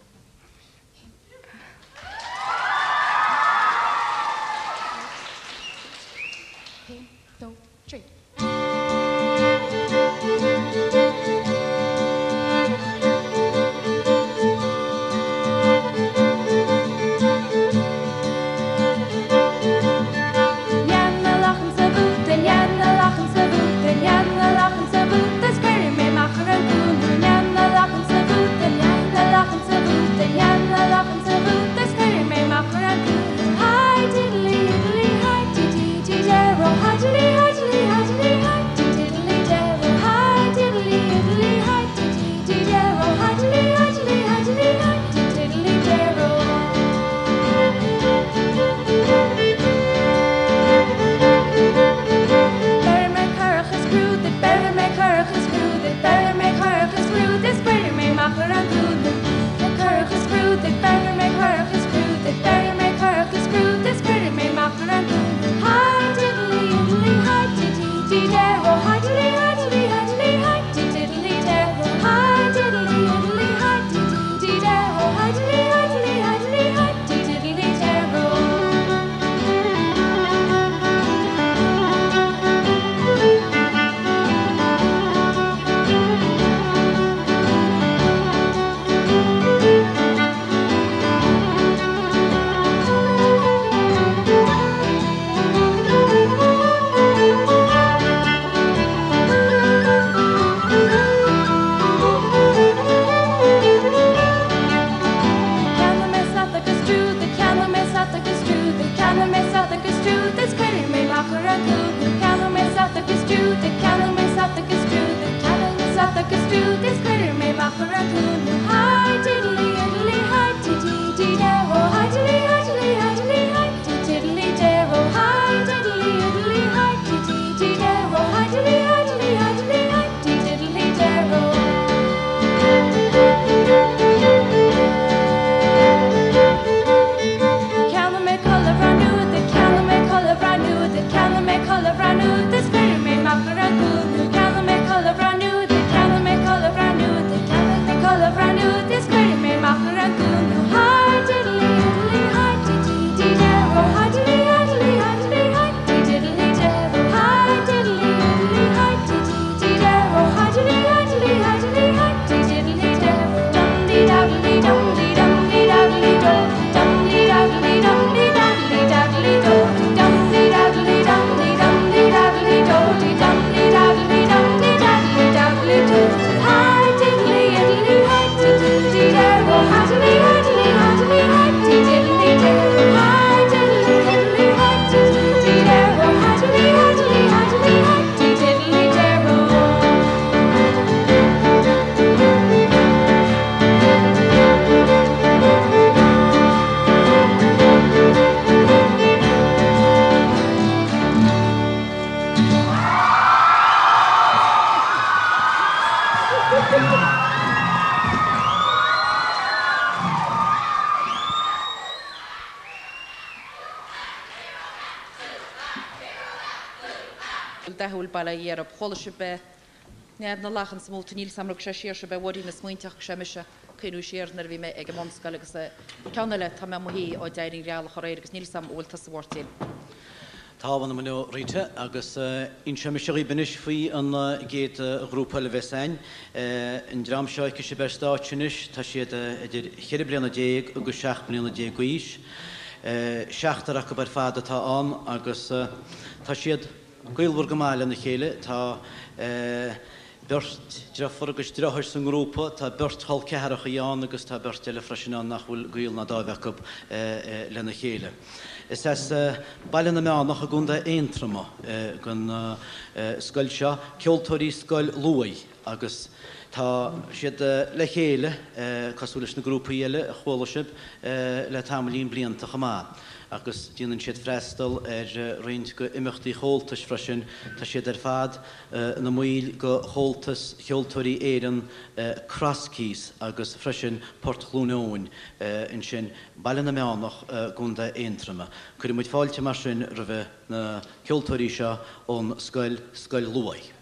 Ceannóidh mé slat agus strúdal is cuirfidh mé amach ar an gcúl thú. Ceannóidh mé slat agus strúdal, ceannóidh mé slat agus strúdal, ceannóidh mé slat agus strúdal is cuirfidh mé amach ar an gcúl thú. Hi diddly iddly hi dee dee dee dare oh hi diddly hi diddly hi diddly hi dee diddly dare oh hi diddly iddly hi dee dee dee dare oh hi diddly hi diddly hi diddly hi dee diddly dare oh. Ceannóidh mé culaith bhreá nua duit, ceannóidh mé culaith bhreá nua duit, ceannóidh mé culaith bhreá nua duit is cuirfidh mé amach ar an gcúl thú. Ceannóidh mé culaith bhreá nua duit, ceannóidh mé culaith bhreá nua duit, ceannóidh mé culaith bhreá nua duit is cuirfidh mé amach ar an gcúl thú. Hi diddly iddly hi dee dee dee dare oh hi diddly hi diddly hi diddly hi dee diddly dare oh hi diddly iddly hi dee dee dee dare oh hi diddly hi diddly hi diddly hi dee diddly dare dum dee daddly dum dee dum dee daddly do dum dee daddly dum dee daddly daddly do dee dum dee daddly dum dee dum dee daddly do dee dum dee daddly dum dee daddly daddly do hi diddly iddly hi dee dee dee dare oh hi diddly hi diddly hi diddly hi dee diddly dare hi diddly iddly hi dee dee dee dare oh hi diddly hi diddly hi diddly hi dee diddly dare oh. Dathúil bail ó Dhia oraibh. Chuala sibh Nead na Lachan sa mbabhta níl 's a'm rug sé siar sibh ar bhóithrín na smaointe ach sé mise cuimhniú siar nuair a bhí mé ag an mbunscoil agus ceann eile tá mé i mo shuí ó d'éirigh an ghealach aréir agus níl 's a'm an bhfuil tusa a Mháirtín. Tá a mh'anam a Rita agus inseoidh mise dhaoibh anois faoi an gcéad ghrúpa eile a bheas a'inn. An dream seo a fheicfidh sibh ar stáitse anois, tá siad idir cheithre bliana déag agus 17 mbliana d'aois. Seachtar acu ar fad atá ann agus tá siad gaolmhar go maith lena chéile. Tá beirt deirfiúr agus deartháir sa ngrúpa, tá beirt chol ceathrachaí ann agus tá beirt eile freisin ann nach bhfuil gaol ná dáimh acu lena chéile. Is as Baile na Meánach i gContae Aontroma don scoil seo, Ceoltóirí Scoil Lughaidh, agus tá siad le chéile, cosúil leis na grúpaí eile a chuala sibh, le tamaillín blianta chomh maith. Agus déanann siad freastal ar roinnt de imeachtaí Chomhaltais freisin, tá siad ar fad ina mbaill de Chomhaltas Cheoltóirí Éireann Crosskeys agus freisin Port Chluain Eoin ansin, Baile na Meánach i gContae Aontroma. Cuireann muid fáilte mar sin roimh na ceoltóirí seo ón scoil, Scoil Lughaidh.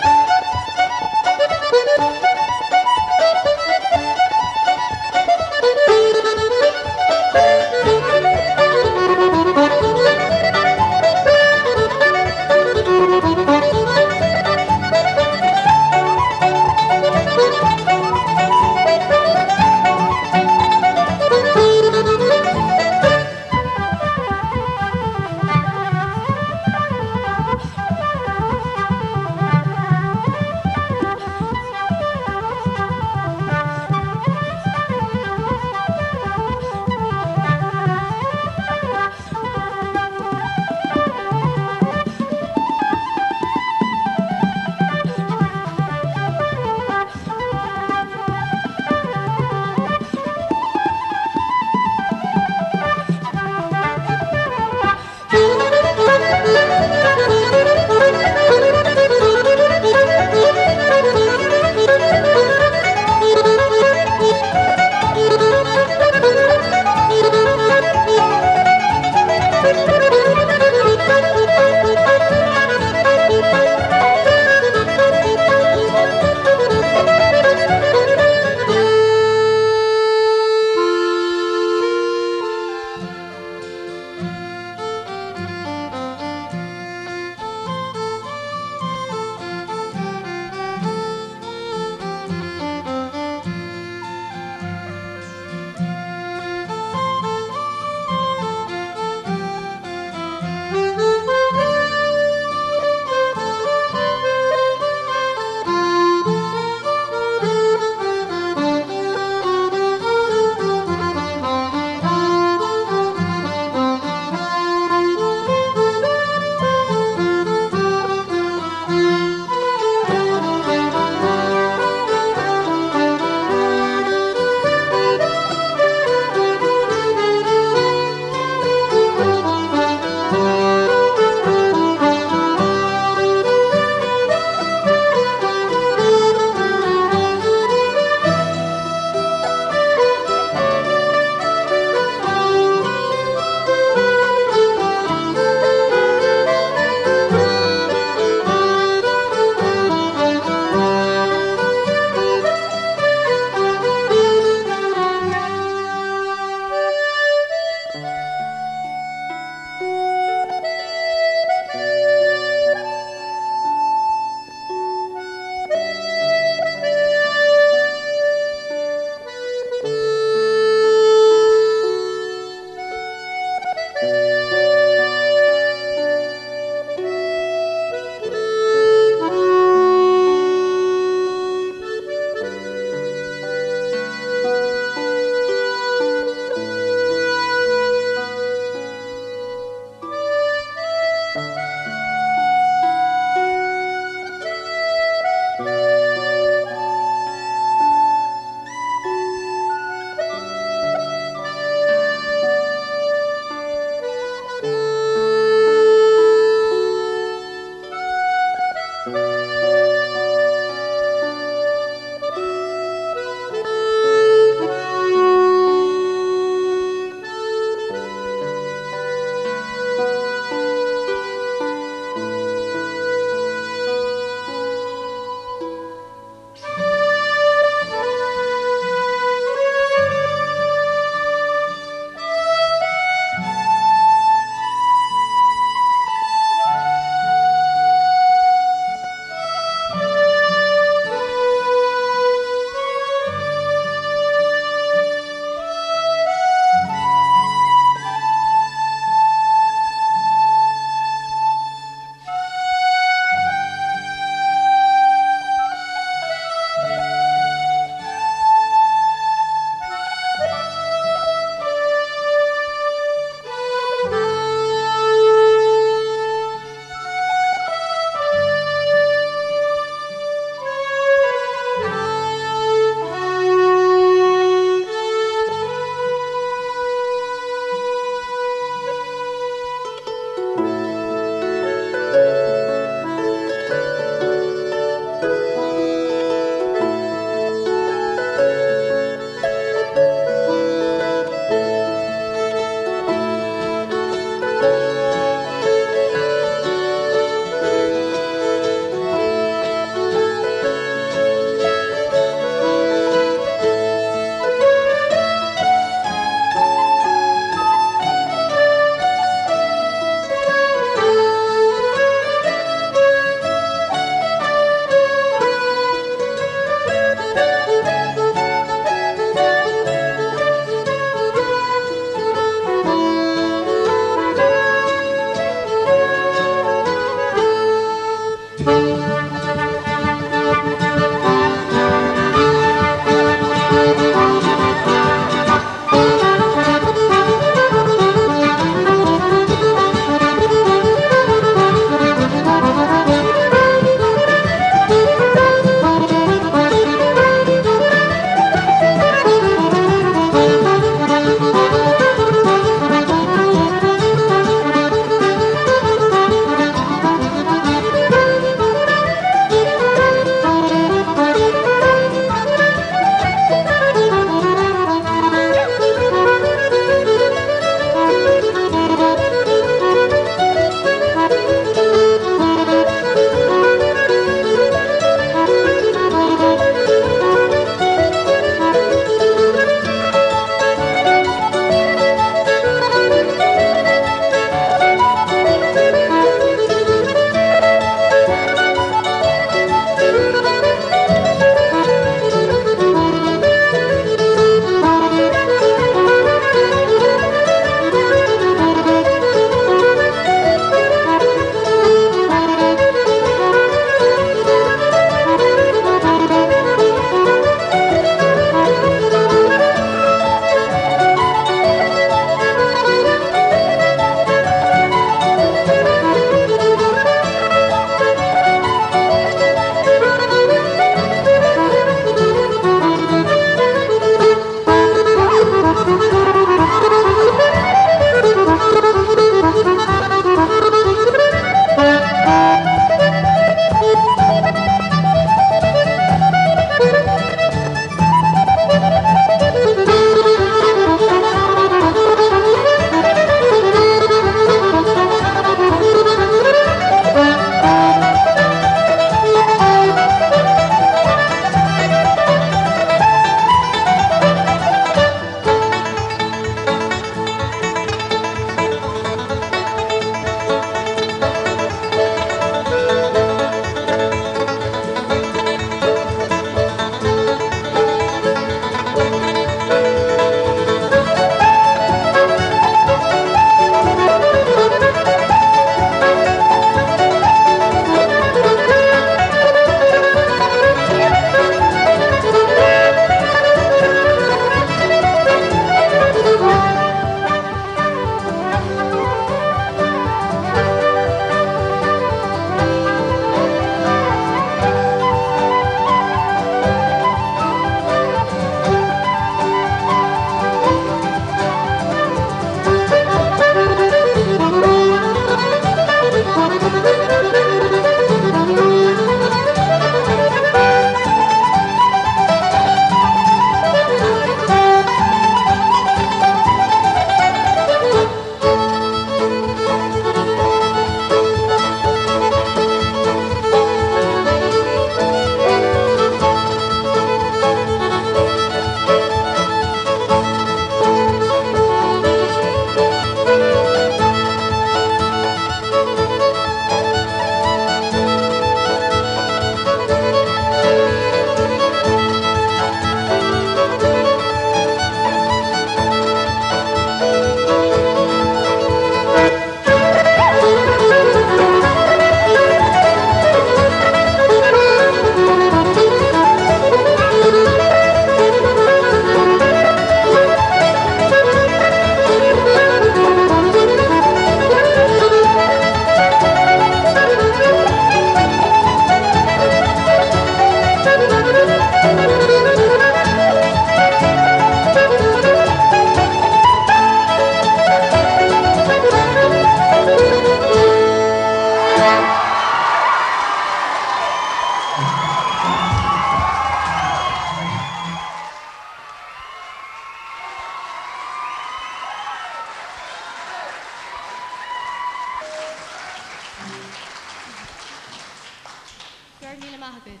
agaibh.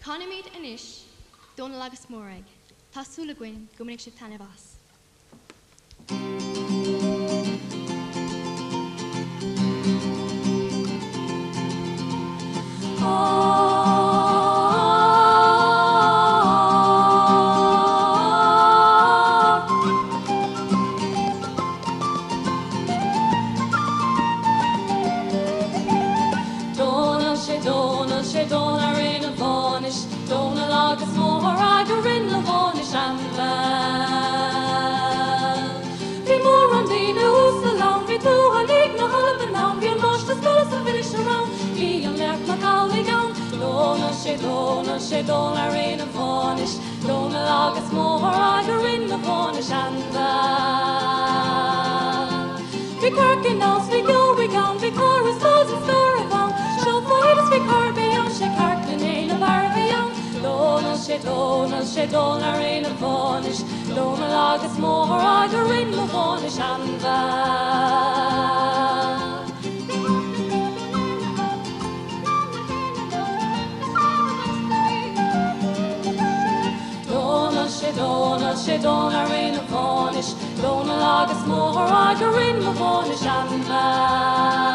Canfaimid anois Dónal agus Mòrag. Tá súil againn go mbainfidh sibh taitneamh as. Dónal sé Dónal sé Dónal ar aon bhainis Dónal agus Mòrag a rinn na bhainis ainmheall. Bhí mórán daoine uasal ann, bhí tuathánaigh na hAlban ann, bhí an máistir scoile 's an mhinistir ann, bhí an Lairc Mac Amhlaigh ann. Dónal sé Dónal sé Dónal ar aon bhainis Dónal agus Mòrag a rinn na bhainis ainmheall. Bhí Corcaigh ann 's bhí Galway ann, bhí Cora 's Buzz is Scairbh ann, Seó Floyd is bhí Corby ann, sé cartlann é na Barbie ann. Dónal sé Dónal sé Dónal ar aon bhainis Dónal agus Mòrag a rinn na bhainis ainmheall. Dónal sé Dónal sé Dónal ar aon bhainis Dónal agus Mòrag a rinn na bhainis ainmheall.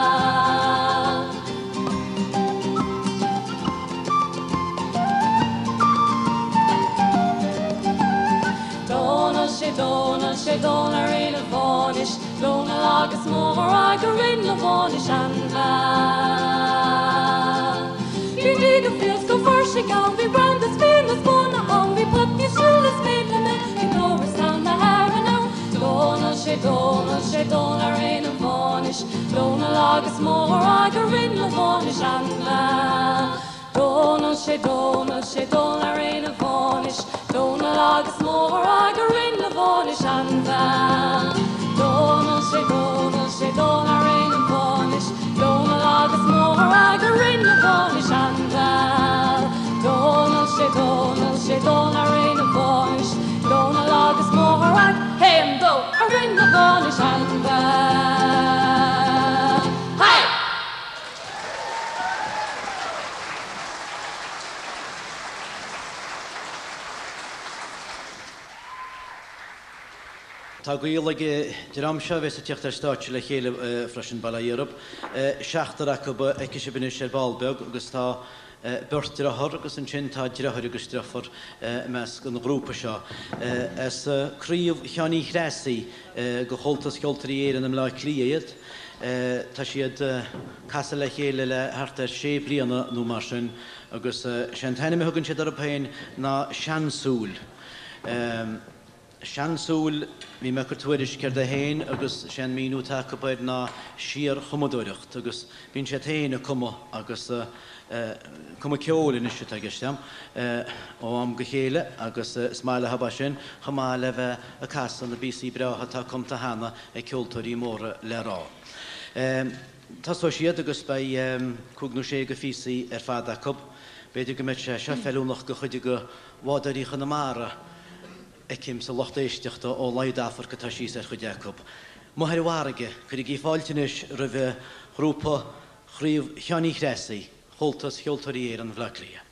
Dónal sé Dónal sé Dónal ar aon bhainis Dónal agus Mòrag a rinn na bhainis ainmheall. Bhí Diggerfields go fairsing ann, bhí Brandis Finn is Bonna ann, bhí Putney Siúil is Maitland ann, bhí Doris ann na hÉireann ann. Dónal sé Dónal sé Dónal ar aon bhainis Dónal agus Mòrag a rinn na bhainis ainmheall. Dónal sé Dónal sé Dónal ar aon bhainis Dónal agus Mòrag a rinn na bhainis ainmheall. Dónal sé Dónal sé Dónal ar aon bhainis Dónal agus Mòrag a rinn na bhainis ainmheall. Dónal sé Dónal sé Dónal ar aon bhainis Dónal agus Mòrag haon dó a rinn na bhainis ainmheall. Hey! Tá gaol ag an dream seo a bheas ag tíocht ar stáitse le chéile freisin, bail ó Dhia orthu. Seachtar acu a fheicfidh sibh anois ar ball beag agus tá beirt deartháir agus ansin tá deartháir agus deirfiúr i measc an ghrúpa seo. As Craobh Sheáin Uí Threasaigh de Chomhaltas Cheoltóirí Éireann i mBleá Cliath iad. Tá siad ag casadh le chéile le thart ar sé bliana nó mar sin agus sé an t-ainm a thugann siad orthu féin ná Seansúil. Seansúil, bhí mé ag cur tuairisc céard é féin agus sé an míniú atá acu air ná síor-chumadóireacht agus bíonn siad féin ag cumadh agus cumadh ceoil anois atá i gceist agam, ó am go chéile agus is maith leo é sin chomh maith le bheith ag casadh na bpíosaí breátha atá cumtha cheana ag ceoltóirí móra le rá. Tosóidh siad agus beidh cúig nó sé de phíosaí ar fad acu. B'fhéidir go mbeidh sé seo feiliúnach do chuid de bhádóirí Chonamara, a fheicim sa lucht éisteachta ó laghad amhairc atá síos ar chuid acu. Amuigh ar an bhfarraige, cuirigí fáilte anois roimh ghrúpa Chraobh Sheáin Uí Threasaigh, Chomhaltas Cheoltóirí Éireann Bhaile Átha Cliath.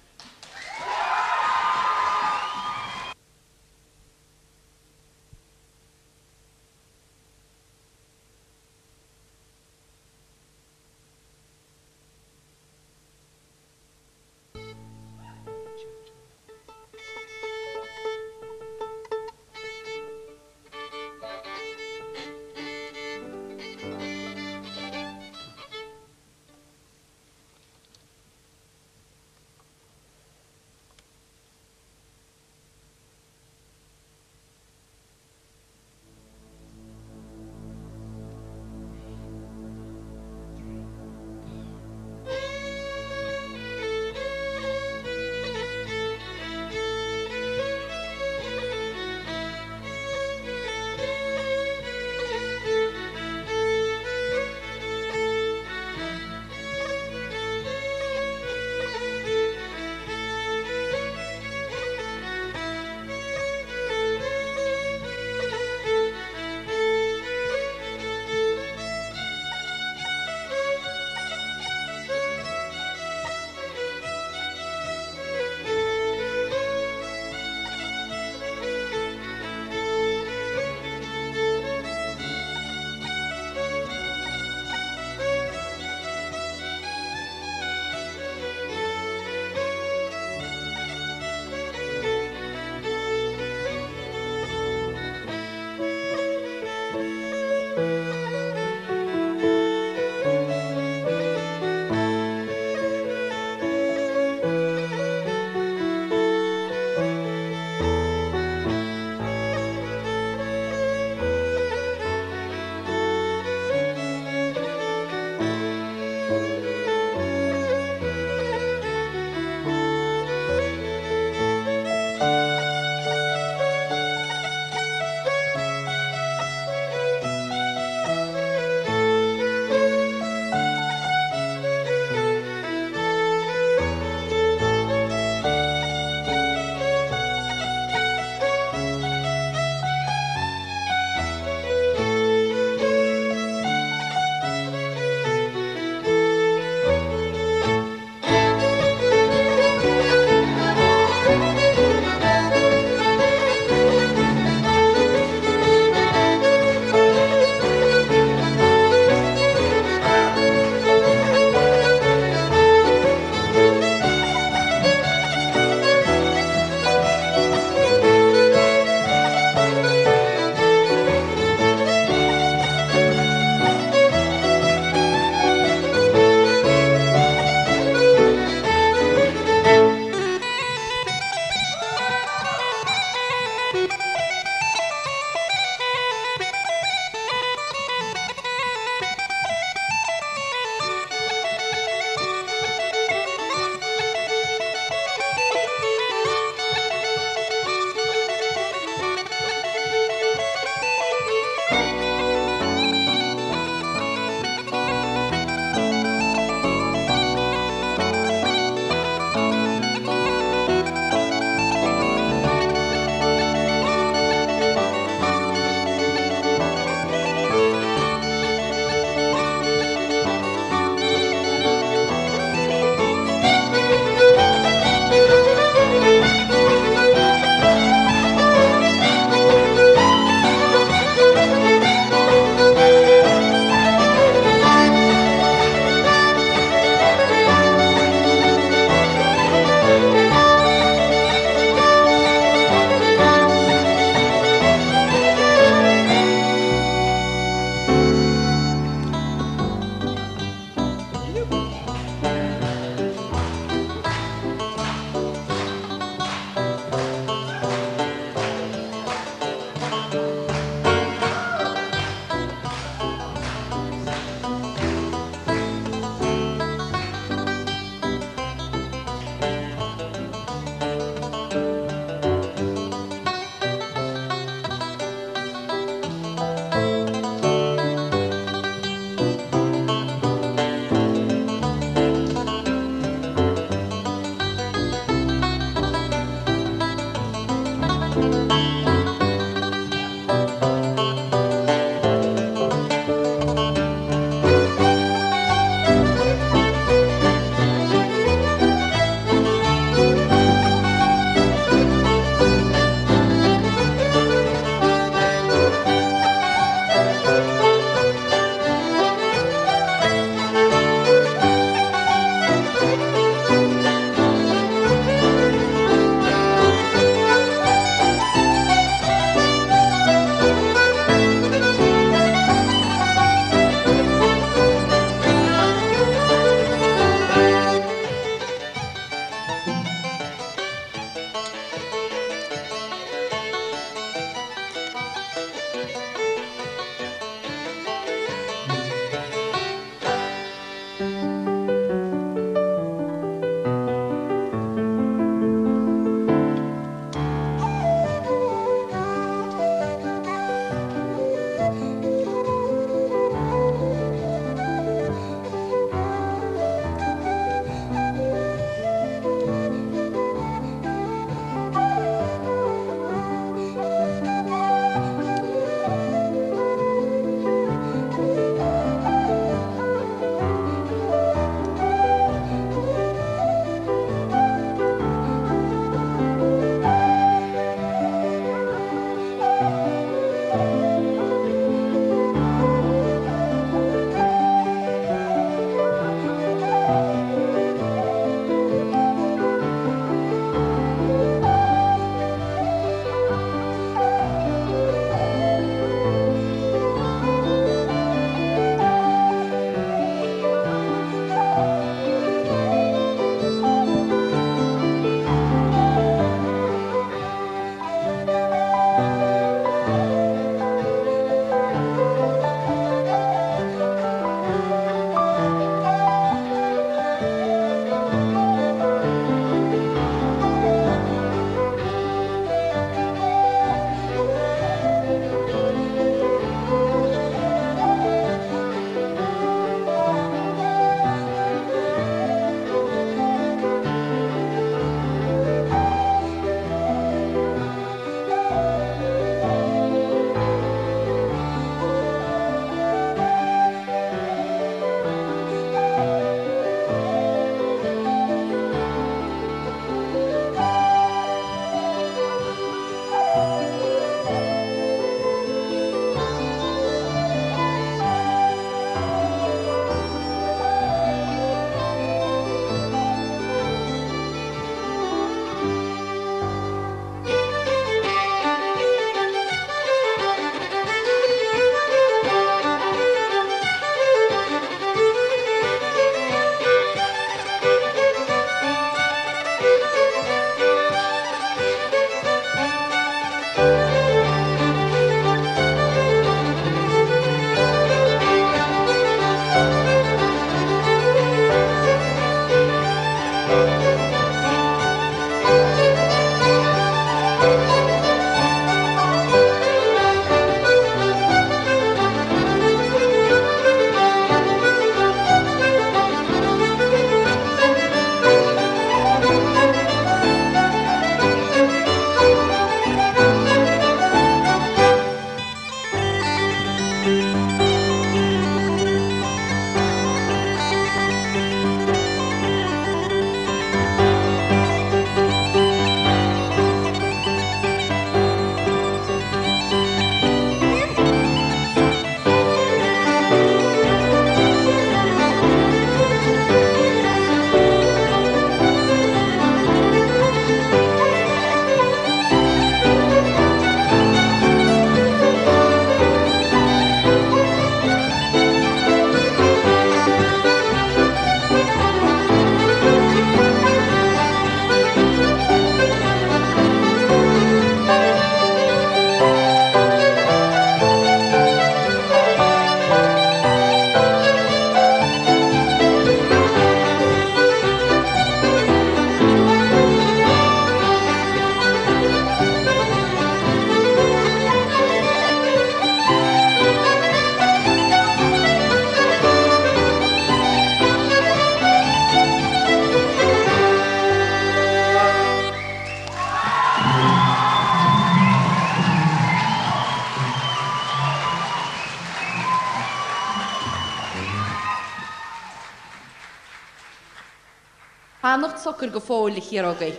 Fanacht socair go fóill, a Chiarógaí.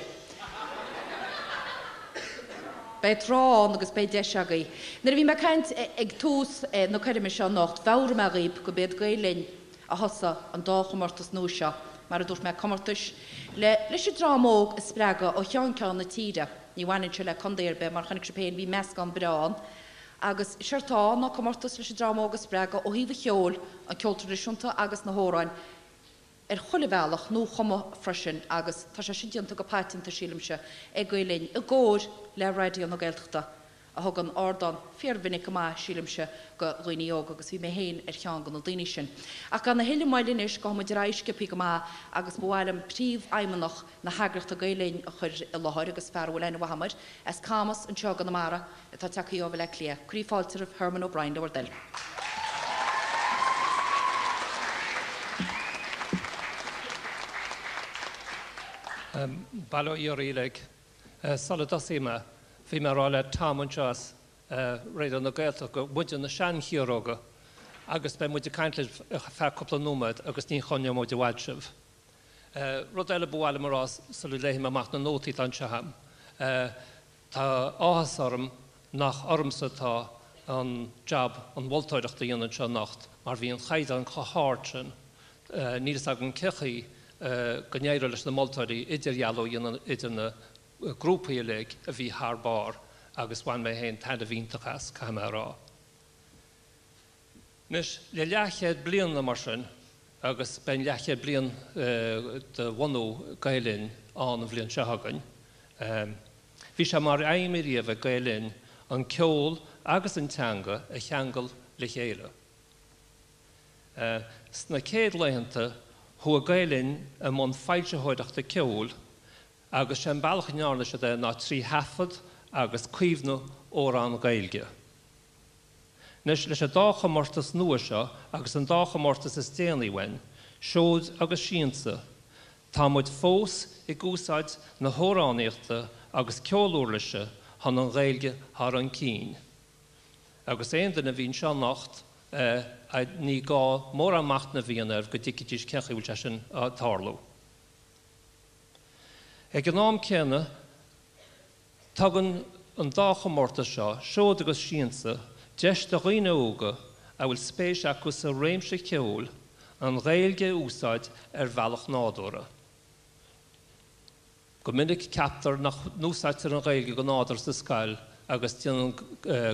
Beidh tráth ann agus beidh deis agaibh. Nuair a bhí mé ag caint ag tús na coirme seo anocht, mheabhraigh mé dhaoib go b'iad Gael Linn a thosaigh an dá chomórtas nua seo, mar a dúirt mé, comórtais le leis an dream óg a spreagadh ó cheann ceann na tíre. Ní bhaineann sé le contae ar bith, mar chonaic sibh féin, bhí meascán breá ann. Agus séard atá ann ná comórtas leis an dream óg a spreagadh ó thaobh an cheoil, an ceol traidisiúnta agus na hamhráin, ar chuile bhealach, nuachumadh freisin, agus tá sé sin déanta go paiteanta, sílimse, ag Gael Linn, i gcomhair le Raidió na Gaeltachta, a thugann ardán fíormhinic go maith, sílimse, go dhaoine óga, agus bhí mé féin ar cheann de na daoine sin. Ach gan a thuilleadh moille anois, gabhfaidh muid ar aghaidh sciobthaí go maith, agus ba mhaith liom príomhfheidhmeannach na heagraíochta Gael Linn a chur i láthair, agus fear a bhfuil aithne mhaith agam air, as Camas anseo i gConamara, atá tagtha ó Bhaile Átha Cliath. Cuirí fáilte roimh Hermann O'Brien, le bhur dtoil. Bail ó Dhia oraibh uilig. Sula dtosaí mé, bhí mé ag rá le Tom anseo as Raidió na Gaeltachta gur muide na sean-Chiaróga agus beidh muid ag caint libh ar feadh cúpla nóiméad agus ní choinneoidh muid i bhfad sibh. Rud eile ba mhaith liom a rá sula léifidh mé amach na nótaí atá anseo agam, Tá áthas orm nach ormsa atá an jab an mholtóireacht a dhéanamh anseo anocht mar bhí an chaighdeán chomh hard sin. Níl fhios agam cén chaoi go n-éireodh leis na moltóirí idirdhealú a dhéanamh idir na grúpaí uilig a bhí thar barr agus bhain mé féin taitneamh iontach as, caithfidh mé a rá. Anois, le leathchéad bliain mar sin, agus beidh an leathchéad bliain de bhunú Gael Linn ann an bhliain seo chugainn, bhí sé mar aidhm ariamh ag Gael Linn an ceol agus an teanga a cheangal le chéile. Sna céad laethanta, chuaigh Gael Linn i mbun foilsitheoireachta ceoil agus sé an bealach a ndearna siad é ná trí thaifead agus caomhnú amhrán Gaeilge. Anois, leis an dá chomórtas nua seo agus an dá chomórtas is déanaí uainn, Seoid agus Siansa, tá muid fós ag úsáid na hamhránaíochta agus ceol uirlise chun an Ghaeilge a chur chun cinn. Agus aon duine a bhí anseo anocht, ní gá mórán machnaimh a dhéanamh air go dtuigfidís cén chaoi a bhfuil sé sin ag tarlú. Ag an am céanna, Tugann an dá chomórtas seo, Seoid agus Siansa, deis do dhaoine óga a bhfuil spéis acu sa réimse ceoil an Ghaeilge a úsáid ar bhealach nádúrtha. Go minic ceaptar nach n-úsáidtear an Ghaeilge go nádúrtha sa scoil agus déanann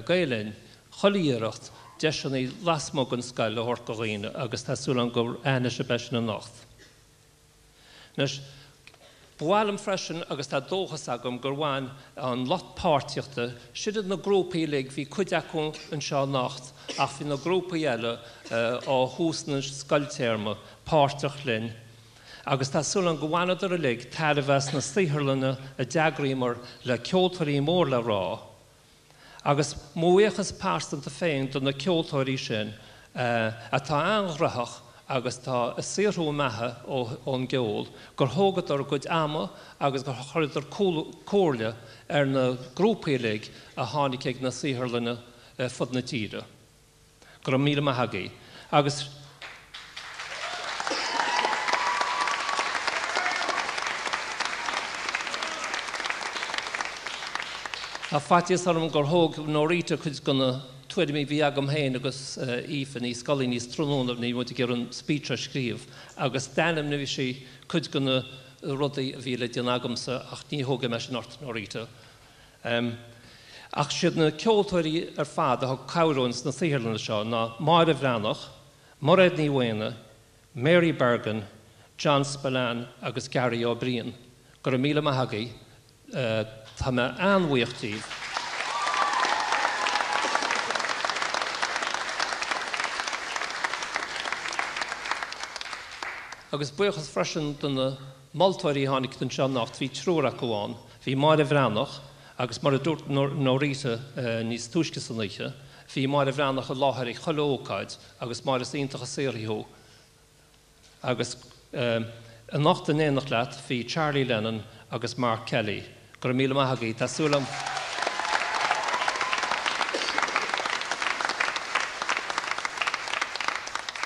Gael Linn chuile iarracht deiseanna lasmuigh den scoil a thabhairt do dhaoine agus tá súil agam gur aithne sibh é sin anocht. Anois, ba mhaith liom freisin, agus tá dóchas agam gur bhain an lucht páirtíochta, sin iad na grúpaí uilig, bhí cuid acu anseo anocht ach bhí na grúpaí eile ó thús na scoiltéarma páirteach linn agus tá súil agam go bhaineadar uilig tairbhe as na saotharlanna a d'eagraíomar le ceoltóirí mór le rá Agus mo bhuíochas pearsanta féin do na ceoltóirí sin atá an-ghnóthach agus atá ag saothrú a mbeatha ón gceol, gur thógadar a gcuid ama agus gur chuireadar comhairle ar na grúpaí uilig a tháinig ag na saotharlanna fud na tíre. Go raibh míle maith agaibh. Agus. Tá faitíos orm gur thóg Norita cuid de na tuairimí a bhí agam féin agus Aoife Ní Scolaí níos tráthnóna nuair a bhí muid ag iarraidh an speech a scríobh agus d'ainmnigh sí cuid de na rudaí a bhí le déanamh agamsa ach ní thógfaidh mé sin ort, Norita. Ach siad na ceoltóirí ar fad a thug cabhair dúinn sna saotharlanna seo ná Máire Bhreathnach, Mairéad Ní Mhaonaigh, Mary Bergin, John Spillane agus Gary Ó Briain. Go raibh míle maith agaibh. Tá mé an-bhuíoch díbh. Agus buíochas freisin do na moltóirí a tháinig anseo anocht, bhí triúr acu ann. Bhí Máire Bhreathnach, agus mar a dúirt Norita níos túisce san oíche, bhí Máire Bhreathnach i láthair ag chuile ócáid agus Máire is iontach an saothraí thú. Agus anocht in éineacht leat bhí Charlie Lennon agus Mark Kelly. Go raibh míle maith agaibh. Tá súil agam.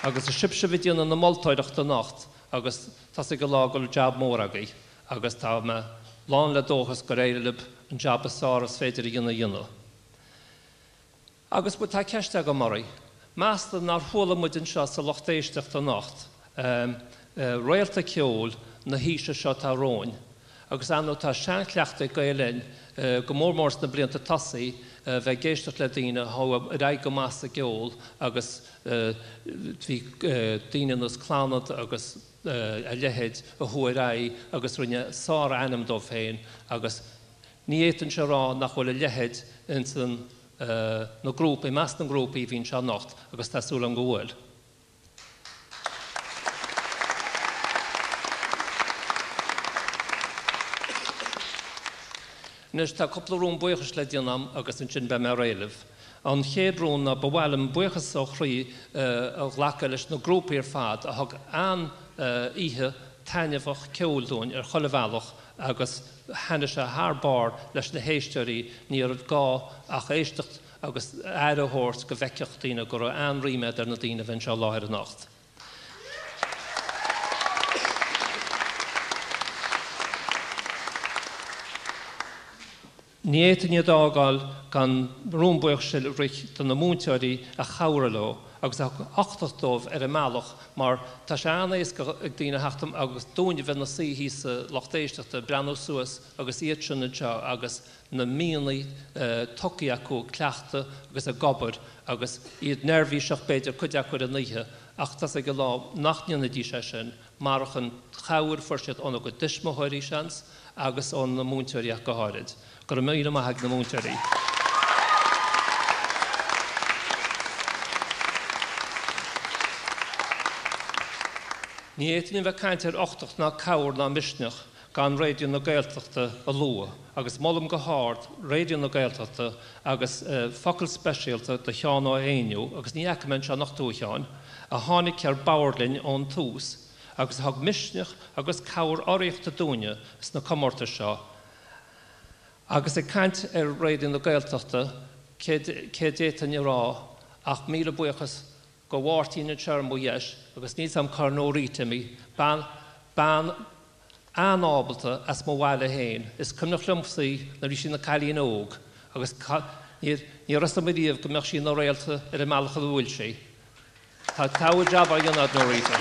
Agus is sibhse a bhí ag déanamh na moltóireachta anocht. agus tá's ag an lá go bhfuil jab mór agaibh agus tá mé lán le dóchas gur éirigh libh an jab is fearr is féidir a dhéanamh a dhéanamh. Agus tá ceist agam oraibh. Meas tú nár chuala muid anseo sa lucht éisteachta anocht réalta ceoil na haoise seo atá romhainn? Agus ar ndóigh tá seanchleachtadh ag Gael Linn, go mór mór sna blianta tosaigh, bheith ag éisteacht le daoine a chuaigh ar aghaidh go maith sa gceol agus bhí daoine ar nós Clannad agus a leithéid a chuaigh ar aghaidh agus rinne sár-ainm dóibh féin agus ní fhéadfainnse a rá nach bhfuil a leithéid ins na grúpaí, i measc na ngrúpaí a bhí anseo anocht agus tá súil agam go bhfuil. Anois, tá cúpla rún buíochais le déanamh agam agus ansin beidh mé réidh libh. An chéad rún ná ba mhaith liom buíochas ó chroí a ghlacadh leis na grúpaí ar fad a thug an-oíche taitneamhach ceoil dúinn ar chuile bhealach agus thaitnigh sé thar barr leis na héisteoirí, ní raibh gá ach éisteacht agus aire a thabhairt go bhfeicfeadh daoine go raibh an-ríméad ar na daoine a bheith anseo i láthair anocht. Ní fhéadfainn iad a fhágáil gan rún buíochais a rith do na múinteoirí a chabhraigh leo agus a thug uchtach dóibh ar an mbealach mar tá sé an-éasca ag daoine a theacht agus dúinn a bheith ina suí thíos sa lucht éisteachta, breathnú suas agus iad sin anseo agus na míonna tugtha acu ag cleachtadh agus ag obair agus iad neirbhíseach b'fhéidir, cuid acu ar an oíche, ach tá's ag an lá nach ndéanfaidís é sin marach an chabhair a fuair siad óna gcuid tuismitheoirí, seans, agus ó na múinteoirí ach go háirid. Go raibh míle maith ag na múinteoirí. Ní fhéadfainn a bheith ag caint ar uchtach ná cabhair ná misneach gan Raidió na Gaeltachta a lua agus molaim go hard Raidió na Gaeltachta agus focal speisialta do Sheán Ó Éinniú, agus ní fhaca mé anseo anocht tú a Sheáin, a tháinig ar bord linn ón tús agus a thug misneach agus cabhair urraíochta dúinne sna comórtais seo. Agus ag caint ar Raidió na Gaeltachta, céard d'fhéadfainn a rá ach míle buíochas go Mháirtín anseo ar mo dheis agus níl 's a'm cár Norita imithe, bean, bean an-ábalta as mo bhaile féin. Is cuimhneach liomsa í nuair a bhí sí ina cailín óg agus ní, ní raibh 's a'm ariamh go mbeadh sí ina réalta ar an mbealach ina bhfuil sí. Tá togha jab á dhéanamh a'd Norita.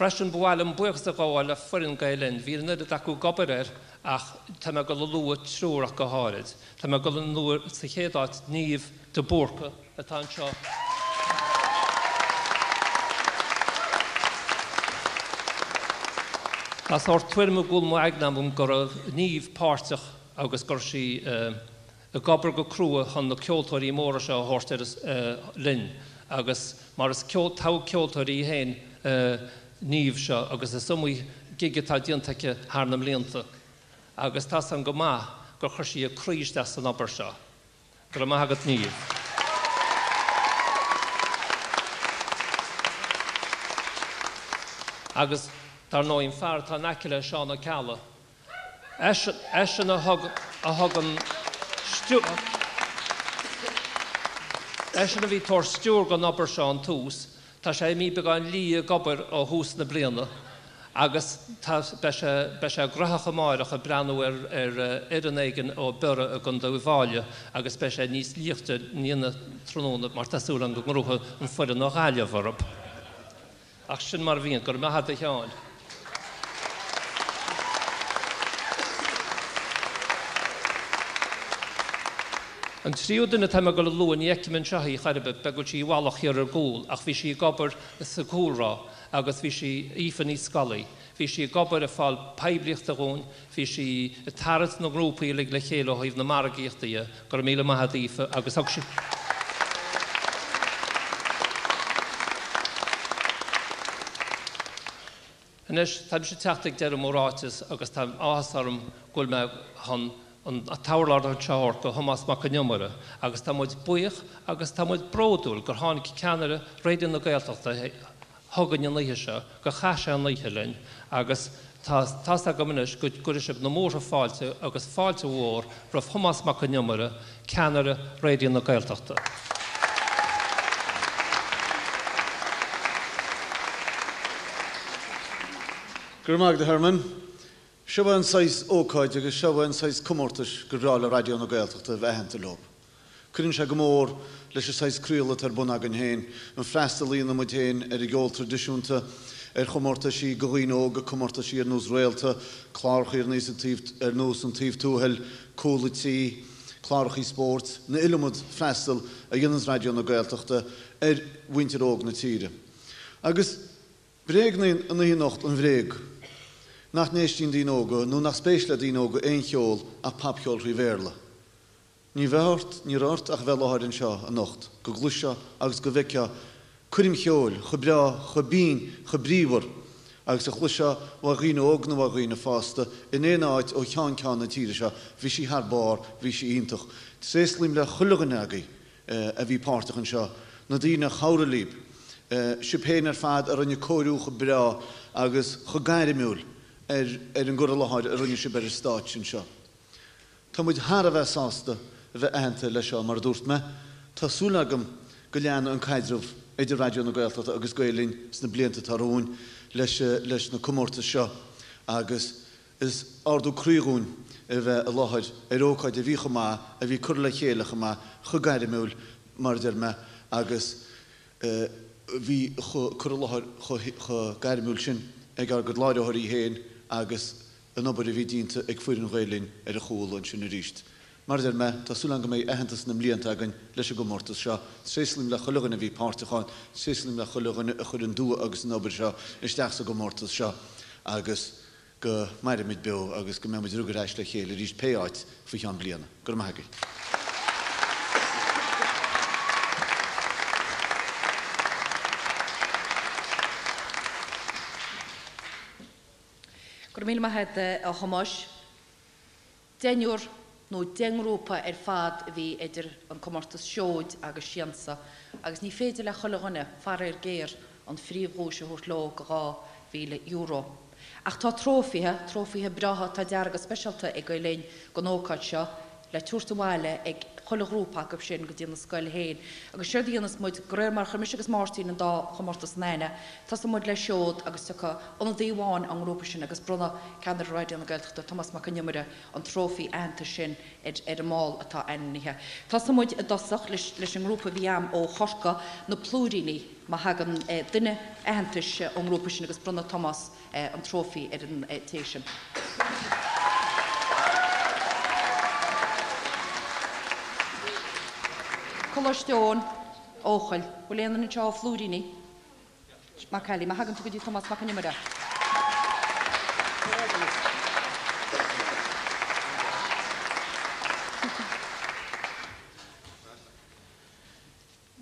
Freisin, ba mhaith liom buíochas a ghabháil le foireann Gael Linn. Bhí an oiread acu ag obair air ach tá mé ag dul a lua triúr ach go háirid. Tá mé ag dul a lua sa chéad áit Niamh de Búrca atá anseo. Tá sórt tuairim i gcúl m'aigne agam go raibh Niamh páirteach agus go raibh sí ag obair go crua chun na ceoltóirí móra seo a thabhairt ar linn agus mar is togha ceoltóir í féin Niamh seo agus is iomaí gig atá déanta aici thar na mblianta agus tá's agam go maith gur chuir sí a croí isteach san obair seo. Go raibh maith agat Niamh. Agus dar ndóigh an fear atá in aice léi, Seán Ó Ceallaigh, Eisean a thug a thug an stiúir Eisean a bhí ag tabhairt stiúir don obair seo ón tús. Tá sé imithe beagán liath ag obair ó thús na bliana agus tá beidh sé beidh sé graitheach amáireach ag breathnú ar ar fhoireann éigin ó Biorra i gContae Uíbh Fhailí agus beidh sé níos liachta inniu tráthnóna mar tá súil agam go ngnóthóidh an foireann ó Ghaillimh orthu. Ach sin mar a bhíonn. Go raibh maith agat a Sheáin. An tríú duine atá mé ag dul a lua, ní fheicim anseo í chor ar bith, b'fhéidir go bhfuil sí i bhfalach thiar ar gcúl, ach bhí sí ag obair sa gcúlra agus bhí sí, Aoife Ní Scolaí, bhí sí ag obair ag fáil poiblíochta dhúinn, bhí sí ag tarraingt na ngrúpaí uilig le chéile ó thaobh na margaíochta dhe. Go raibh míle maith agat Aoife agus thug sí. Anois, táimse ag teacht ag deireadh mo ráiteas agus tá áthas orm go bhfuil mé chun an t-urlár anseo a thabhairt do Thomás Mac Con Iomaire agus tá muid buíoch agus tá muid bródúil gur tháinig ceannaire Raidió na Gaeltachta chugainn an oíche seo, gur chaith sé an oíche linn agus. Tá tá's agam anois go gcuirfidh sibh na múrtha fáilte agus fáilte mhór roimh Thomás Mac Con Iomaire, ceannaire Raidió na Gaeltachta. Go raibh maith agat, a Hermann. Seo é an saghas ócáid agus seo é an saghas comórtais gur bhreá le Raidió na Gaeltachta a bheith aitheanta leo. Cuireann sé go mór leis an saghas craoladh atá ar bun againn féin, an freastal a dhéanann muid féin ar an gceol traidisiúnta, ar chomórtaisí do dhaoine óga, comórtaisí ar nós Réalta, clárachaí ar nós an Taobh, ar nós An Taobh Tuathail, Cúl a' Tí, clárachaí spóirt, na iliomad freastal a dhéananns Raidió na Gaeltachta ar mhuintir óg na tíre. Agus. Bréagnaíonn an oíche anocht an bhréag nach n-éistíonn daoine óga nó nach spéis le daoine óga aon cheol ach popcheol thrí Bhéarla. Ní bheadh ort, ní raibh ort ach a bheith i láthair anseo anocht go gcloisfeá agus go bhfeicfeá coirm cheoil chomh breá, chomh binn, chomh bríomhar agus a chloisfeá ó dhaoine óga nó ó dhaoine fásta in aon áit ó cheann ceann na tíre seo. Bhí sí thar barr, bhí sí iontach. Tréaslaím le chuile dhuine agaibh. a bhí páirteach anseo, na daoine a chabhraigh libh, sibh féin ar fad a rinne cóiriú chomh breá agus chomh gairmiúil ar ar an gcur i láthair a rinne sibh ar an stáitse anseo. Tá muid thar a bheith sásta a bheith aitheanta leis seo, mar a dúirt mé. Tá súil agam go leanfaidh an caidreamh idir Raidió na Gaeltachta agus Gael Linn sna blianta atá romhainn leis leis na comórtais seo agus Is ardú croí dhúinn a bheith i láthair ar ócáid a bhí chomh maith, a bhí curtha le chéile chomh maith, chomh gairmiúil, mar a deir mé, agus bhí chomh cur i láthair chomh gairmiúil sin ag ár gcuid láithreoirí féin agus an obair a bhí déanta ag foireann Ghael Linn ar a chúl ansin arís. Mar a deir mé, tá súil agam go mbeidh aitheantas na mblianta againn leis an gcomórtas seo. Tréaslaím le chuile dhuine a bhí páirteach ann, tréaslaím le chuile dhuine a chuir an dua agus an obair seo isteach sa gcomórtas seo agus go mairimid beo agus go mbeidh muid uilig ar ais le chéile arís pé áit faoi cheann bliana. Go raibh maith agaibh. Go raibh míle maith agat, a Thomáis. Deichniúr nó 10 ngrúpa ar fad a bhí idir an comórtas Seoid agus Siansa agus ní féidir le chuile dhuine, faraor géar, an phríomhdhuais a thabhairt leo de €2,000. Ach tá trófaithe, trófaithe breátha atá deartha go speisialta ag Gael Linn don ócáid seo, le tabhairt abhaile ag chuile ghrúpa acu sin go dtí na scoil féin. Agus séard a dhéanfas muid, de réir mar a chuir mise agus Máirtín an dá chomórtas in aithne, tosóidh muid le Seod agus tiocfaidh ionadaí amháin ón ngrúpa sin agus bronnfaidh Ceannaire Raidió na Gaeltachta, Tomás Mac Con Iomaire, an trófaí aitheantais sin ar ar an mball atá ainmnithe. Tosóidh muid i dtosach leis leis an ngrúpa a bhí a'm ó Chorcaigh, na Plúiríní. Má thagann duine aitheantais ón ngrúpa sin agus bronnfaidh Tomás an trófaí ar an té sin. Coláiste Eoin, Eochaill. Bhfuil aon duine anseo ó Phlúiríní? Mac Ailí. Má thagann tú go dtí Tomás Mac Con Iomaire.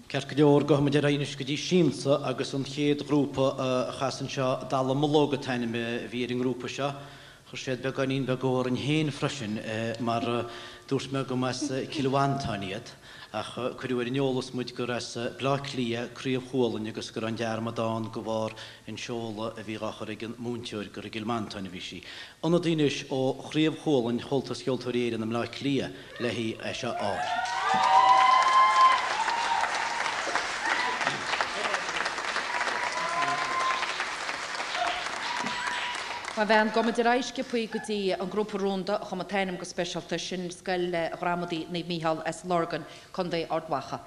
Ceart go leor, gabhfaidh muid ar aghaidh anois go dtí Siansa agus an chéad ghrúpa a chas anseo, Dallamullóg an t-ainm a bhí ar an ngrúpa seo. Chuir siad beagáinín beag orainn féin freisin mar dúirt mé go mba as Cill Mhantáin iad ach cuireadh ar an eolas muid gur as Bleá Cliath, Craobh Chualainn agus go raibh an dearmad ann de bharr an seoladh a bhí dhá chur ag an múinteoir gur i gCill Mhantáin a bhí sí. Ionadaí anois ó Chraobh Chualainn Chomhaltas Cheoltóirí Éireann i mBleá Cliath, le é seo a fháil. Mar bhean, gabhfaidh muid ar aghaidh sciobthaí go dtí an grúpa rúnda a chum an t-ainm go speisialta, sin Scoil Ghramadaí Naomh Mícheál as Lurgan, Contae Ard Mhacha.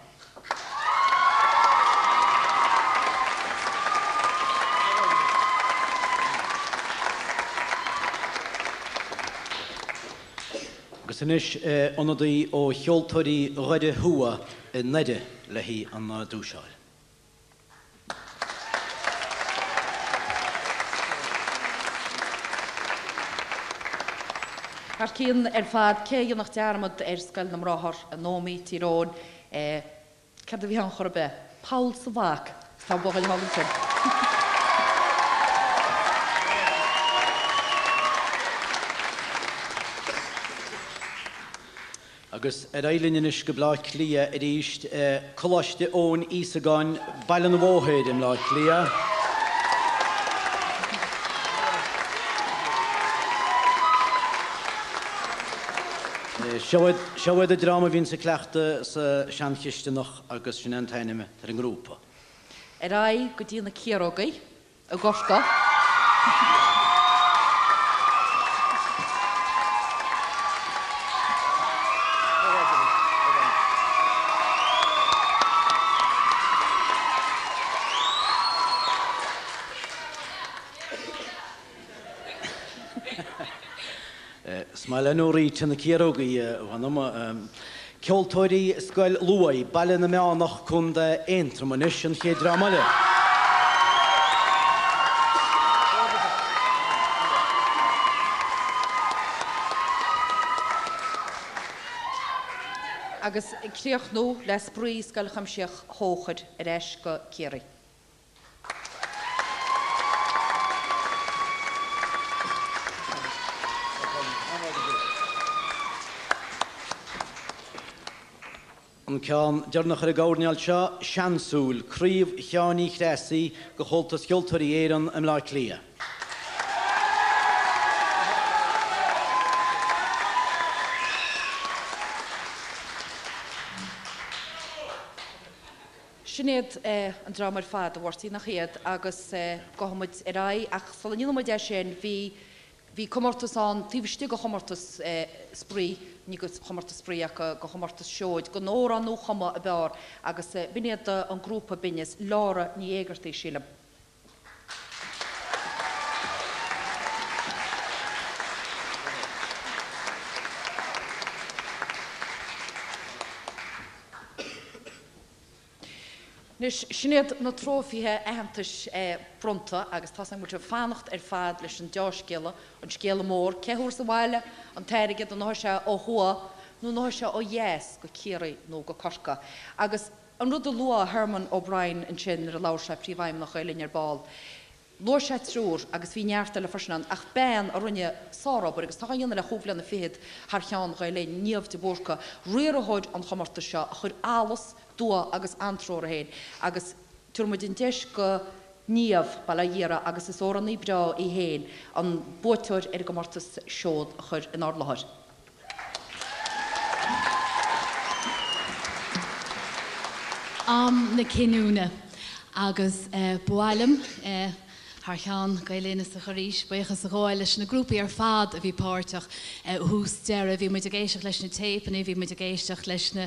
Agus anois ionadaí ó Cheoltóirí Dhoire Thuaidh i nDoire le haghaidh an duais a fháil. Thar cionn ar fad, cé a dhéanfadh dearmad ar Scoil na mBráthar in Ómaigh, Tír Eoghain? Cad a bhí ann chor ar bith? Poll sa bhac. Tá an buachaill thall ansin. Agus ar aghaidh linn anois go Bleá Cliath arís, Coláiste Eoin Íosagáin, Baile an Bhóthair i mBleá Cliath. Seo iad an dream a bhíonns ag cleachtadh sa seanchisteanach agus sin é an t-ainm ar an ngrúpa. Ar aghaidh go dtí na Ciarógaí i gCorcaigh. Is maith le Norita na Ciarógaí, a mh'anam. Ceoltóirí Scoil Lughaidh, Baile na Meánach, Co. Aontroma anois, an chéad dream eile. Agus ag críochnú le Spraoi Scoil Chuimsitheach Thóchair ar ais go Ciarraí. An ceann deireanach ar an gcoirnéal seo, Seansúil, Craobh Sheáin Uí Threasaigh de Chomhaltas Cheoltóirí Éireann i mBleá Cliath. Sin iad an dream ar fad, a Mháirtín, nach iad? Agus gabhfaidh muid ar aghaidh, ach sula ndéanfaidh muid é sin, bhí, bhí comórtas ann taobh istigh de chomórtas Spraoi, ní de chomórtas Spraoi ach de chomórtas Seoid, don amhrán nuachumtha ab fhearr agus b'in iad an grúpa Binneas, Lára Ní Éigeartaigh, sílim. Anois, sin iad na trófaithe aitheantais bronnta agus tá 's agam go bhfuil sibh ag fanacht ar fad leis an deá-scéala, an scéala mór, cé thabharfas abhaile an t-airgead, an ngeobhaidh sé ó thuaidh nó an ngeobhaidh sé ó dheas go Ciarraí nó go Corcaigh. Agus an rud a luaigh Hermann O'Brien ansin nuair a labhair sé, Príomhfheidhmeannach Ghael Linn ar ball, Luaigh sé triúr agus bhí neart eile freisin ann ach bean a rinne sárobair agus tá á dhéanamh le chúig bhliana fichead thar cheann Ghael Linn, Niamh de Búrca, riarthóir an chomórtais seo a chuir allas, dua agus antró uirthi féin agus tabharfaidh muid an deis go Niamh, bail ó Dhia uirthi agus is amhránaí breá í féin, an buaiteoir ar an gcomórtas Seod a chur inár láthair. Am na cinniúna agus ba mhaith liom, thar cheann Gael Linn is arís, buíochas a ghabháil leis na grúpaí ar fad a bhí páirteach ó thús deireadh. Bhí muid ag éisteacht leis na téipeanna, bhí muid ag éisteacht leis na,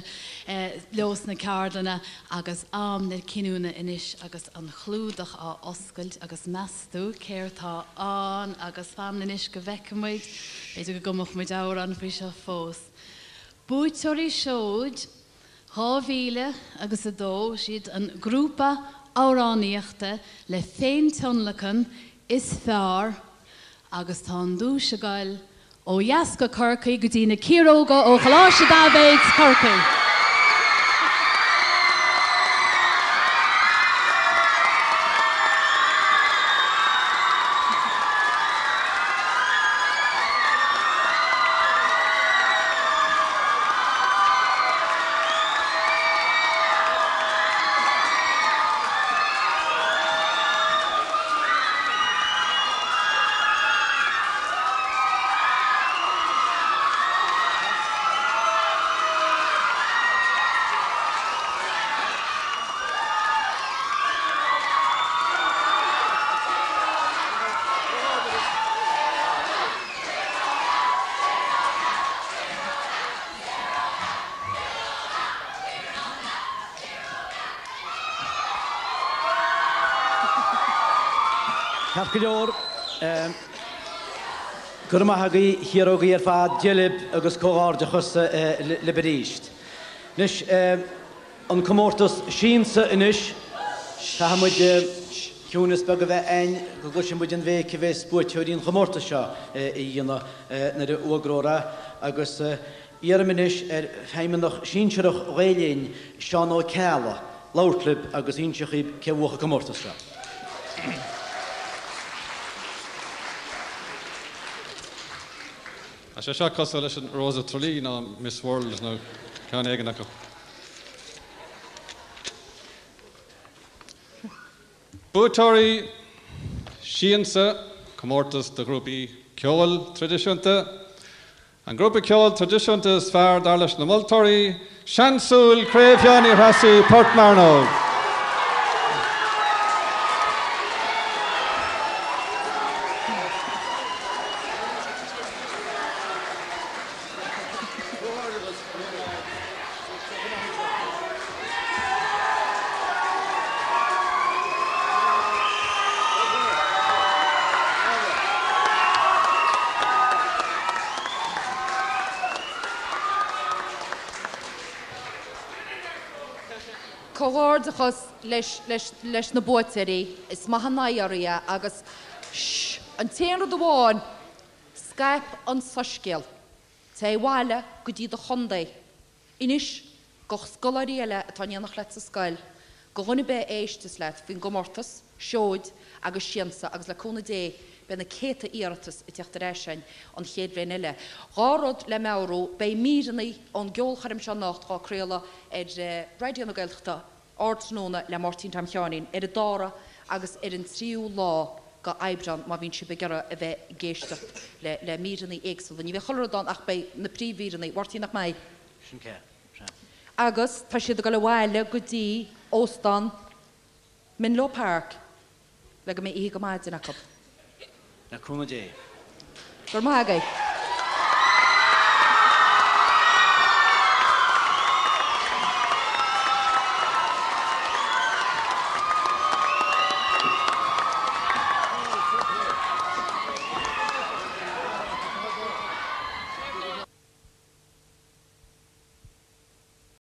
leo sna ceardlanna agus am na cinniúna anois agus an clúdach á oscailt agus meas tú céard tá ann agus fan anois go bhfeicfidh muid, b'fhéidir go gcumfadh muid amhrán faoi seo fós. Buaiteoirí Seoid 2000 agus 2, siad an grúpa amhránaíochta le féintionlacan is fearr agus tá an duais ag goil Ó dheas go Corcaigh go dtí na Ciaróga ó Choláiste Daibhéid, Corcaigh. Ceart go leor, go raibh maith agaibh a Chiarógaí ar fad, Dia libh agus comhghairdeachas libh arís. Anois, an comórtas Siansa anois, caithfidh muid ciúnas beag a bheith againn go gcloisfidh muid an bhéic a bheas buaiteoirí an chomórtais seo a dhéanamh nuair a fhógrófar é agus Iarraim anois ar Feidhmeannach Sinsearach Ghael Linn, Seán Ó Ceallaigh, labhairt libh agus inse dhaoibh cé bhuafadh an comórtas seo. Tá sé seo cosúil leis an Rose of Tralee nó Miss World nó ceann éigin acu. Buaiteoirí Siansa, comórtas do ghrúpaí ceoil traidisiúnta. An grúpa ceoil traidisiúnta is fearr dar leis na moltóirí, Seansúil, Craobh Sheáin Uí Threasaigh, Port Mearnóg. Comhghairdeachas leis leis leis na buaiteoirí, is maith an aghaidh oraibh é agus shh, an t-aon rud amháin, scaip an soiscéal, téigh abhaile go dtí do chontae, Inis go scoláirí eile atá in éineacht leat sa scoil, go dhuine ar bith a éisteas leat faoin gcomórtas, Seoid agus Siansa agus le cúnamh Dé beidh na céadta iarratas ag teacht ar ais againn an chéad bhliain eile. Dhá rud le meabhrú, beidh míreanna ón gceolchoirm seo anocht dhá craoladh ar Raidió na Gaeltachta Ardtráthnóna le Máirtín Tom Sheáinín ar an dara agus ar an tríú lá go Aibreán má bhíonn sibh ag iarraidh a bheith ag éisteacht le le míreanna éagsúla. Ní bheidh chuile rud ann ach beidh na príomh-mhíreanna. Mháirtín nach mbeidh? Sin ceart, sea. Agus tá siad ag dul abhaile go dtí Óstán Menlo Park le go mbeidh oíche go maidin acu. Le cúnamh Dé. Go raibh maith agaibh.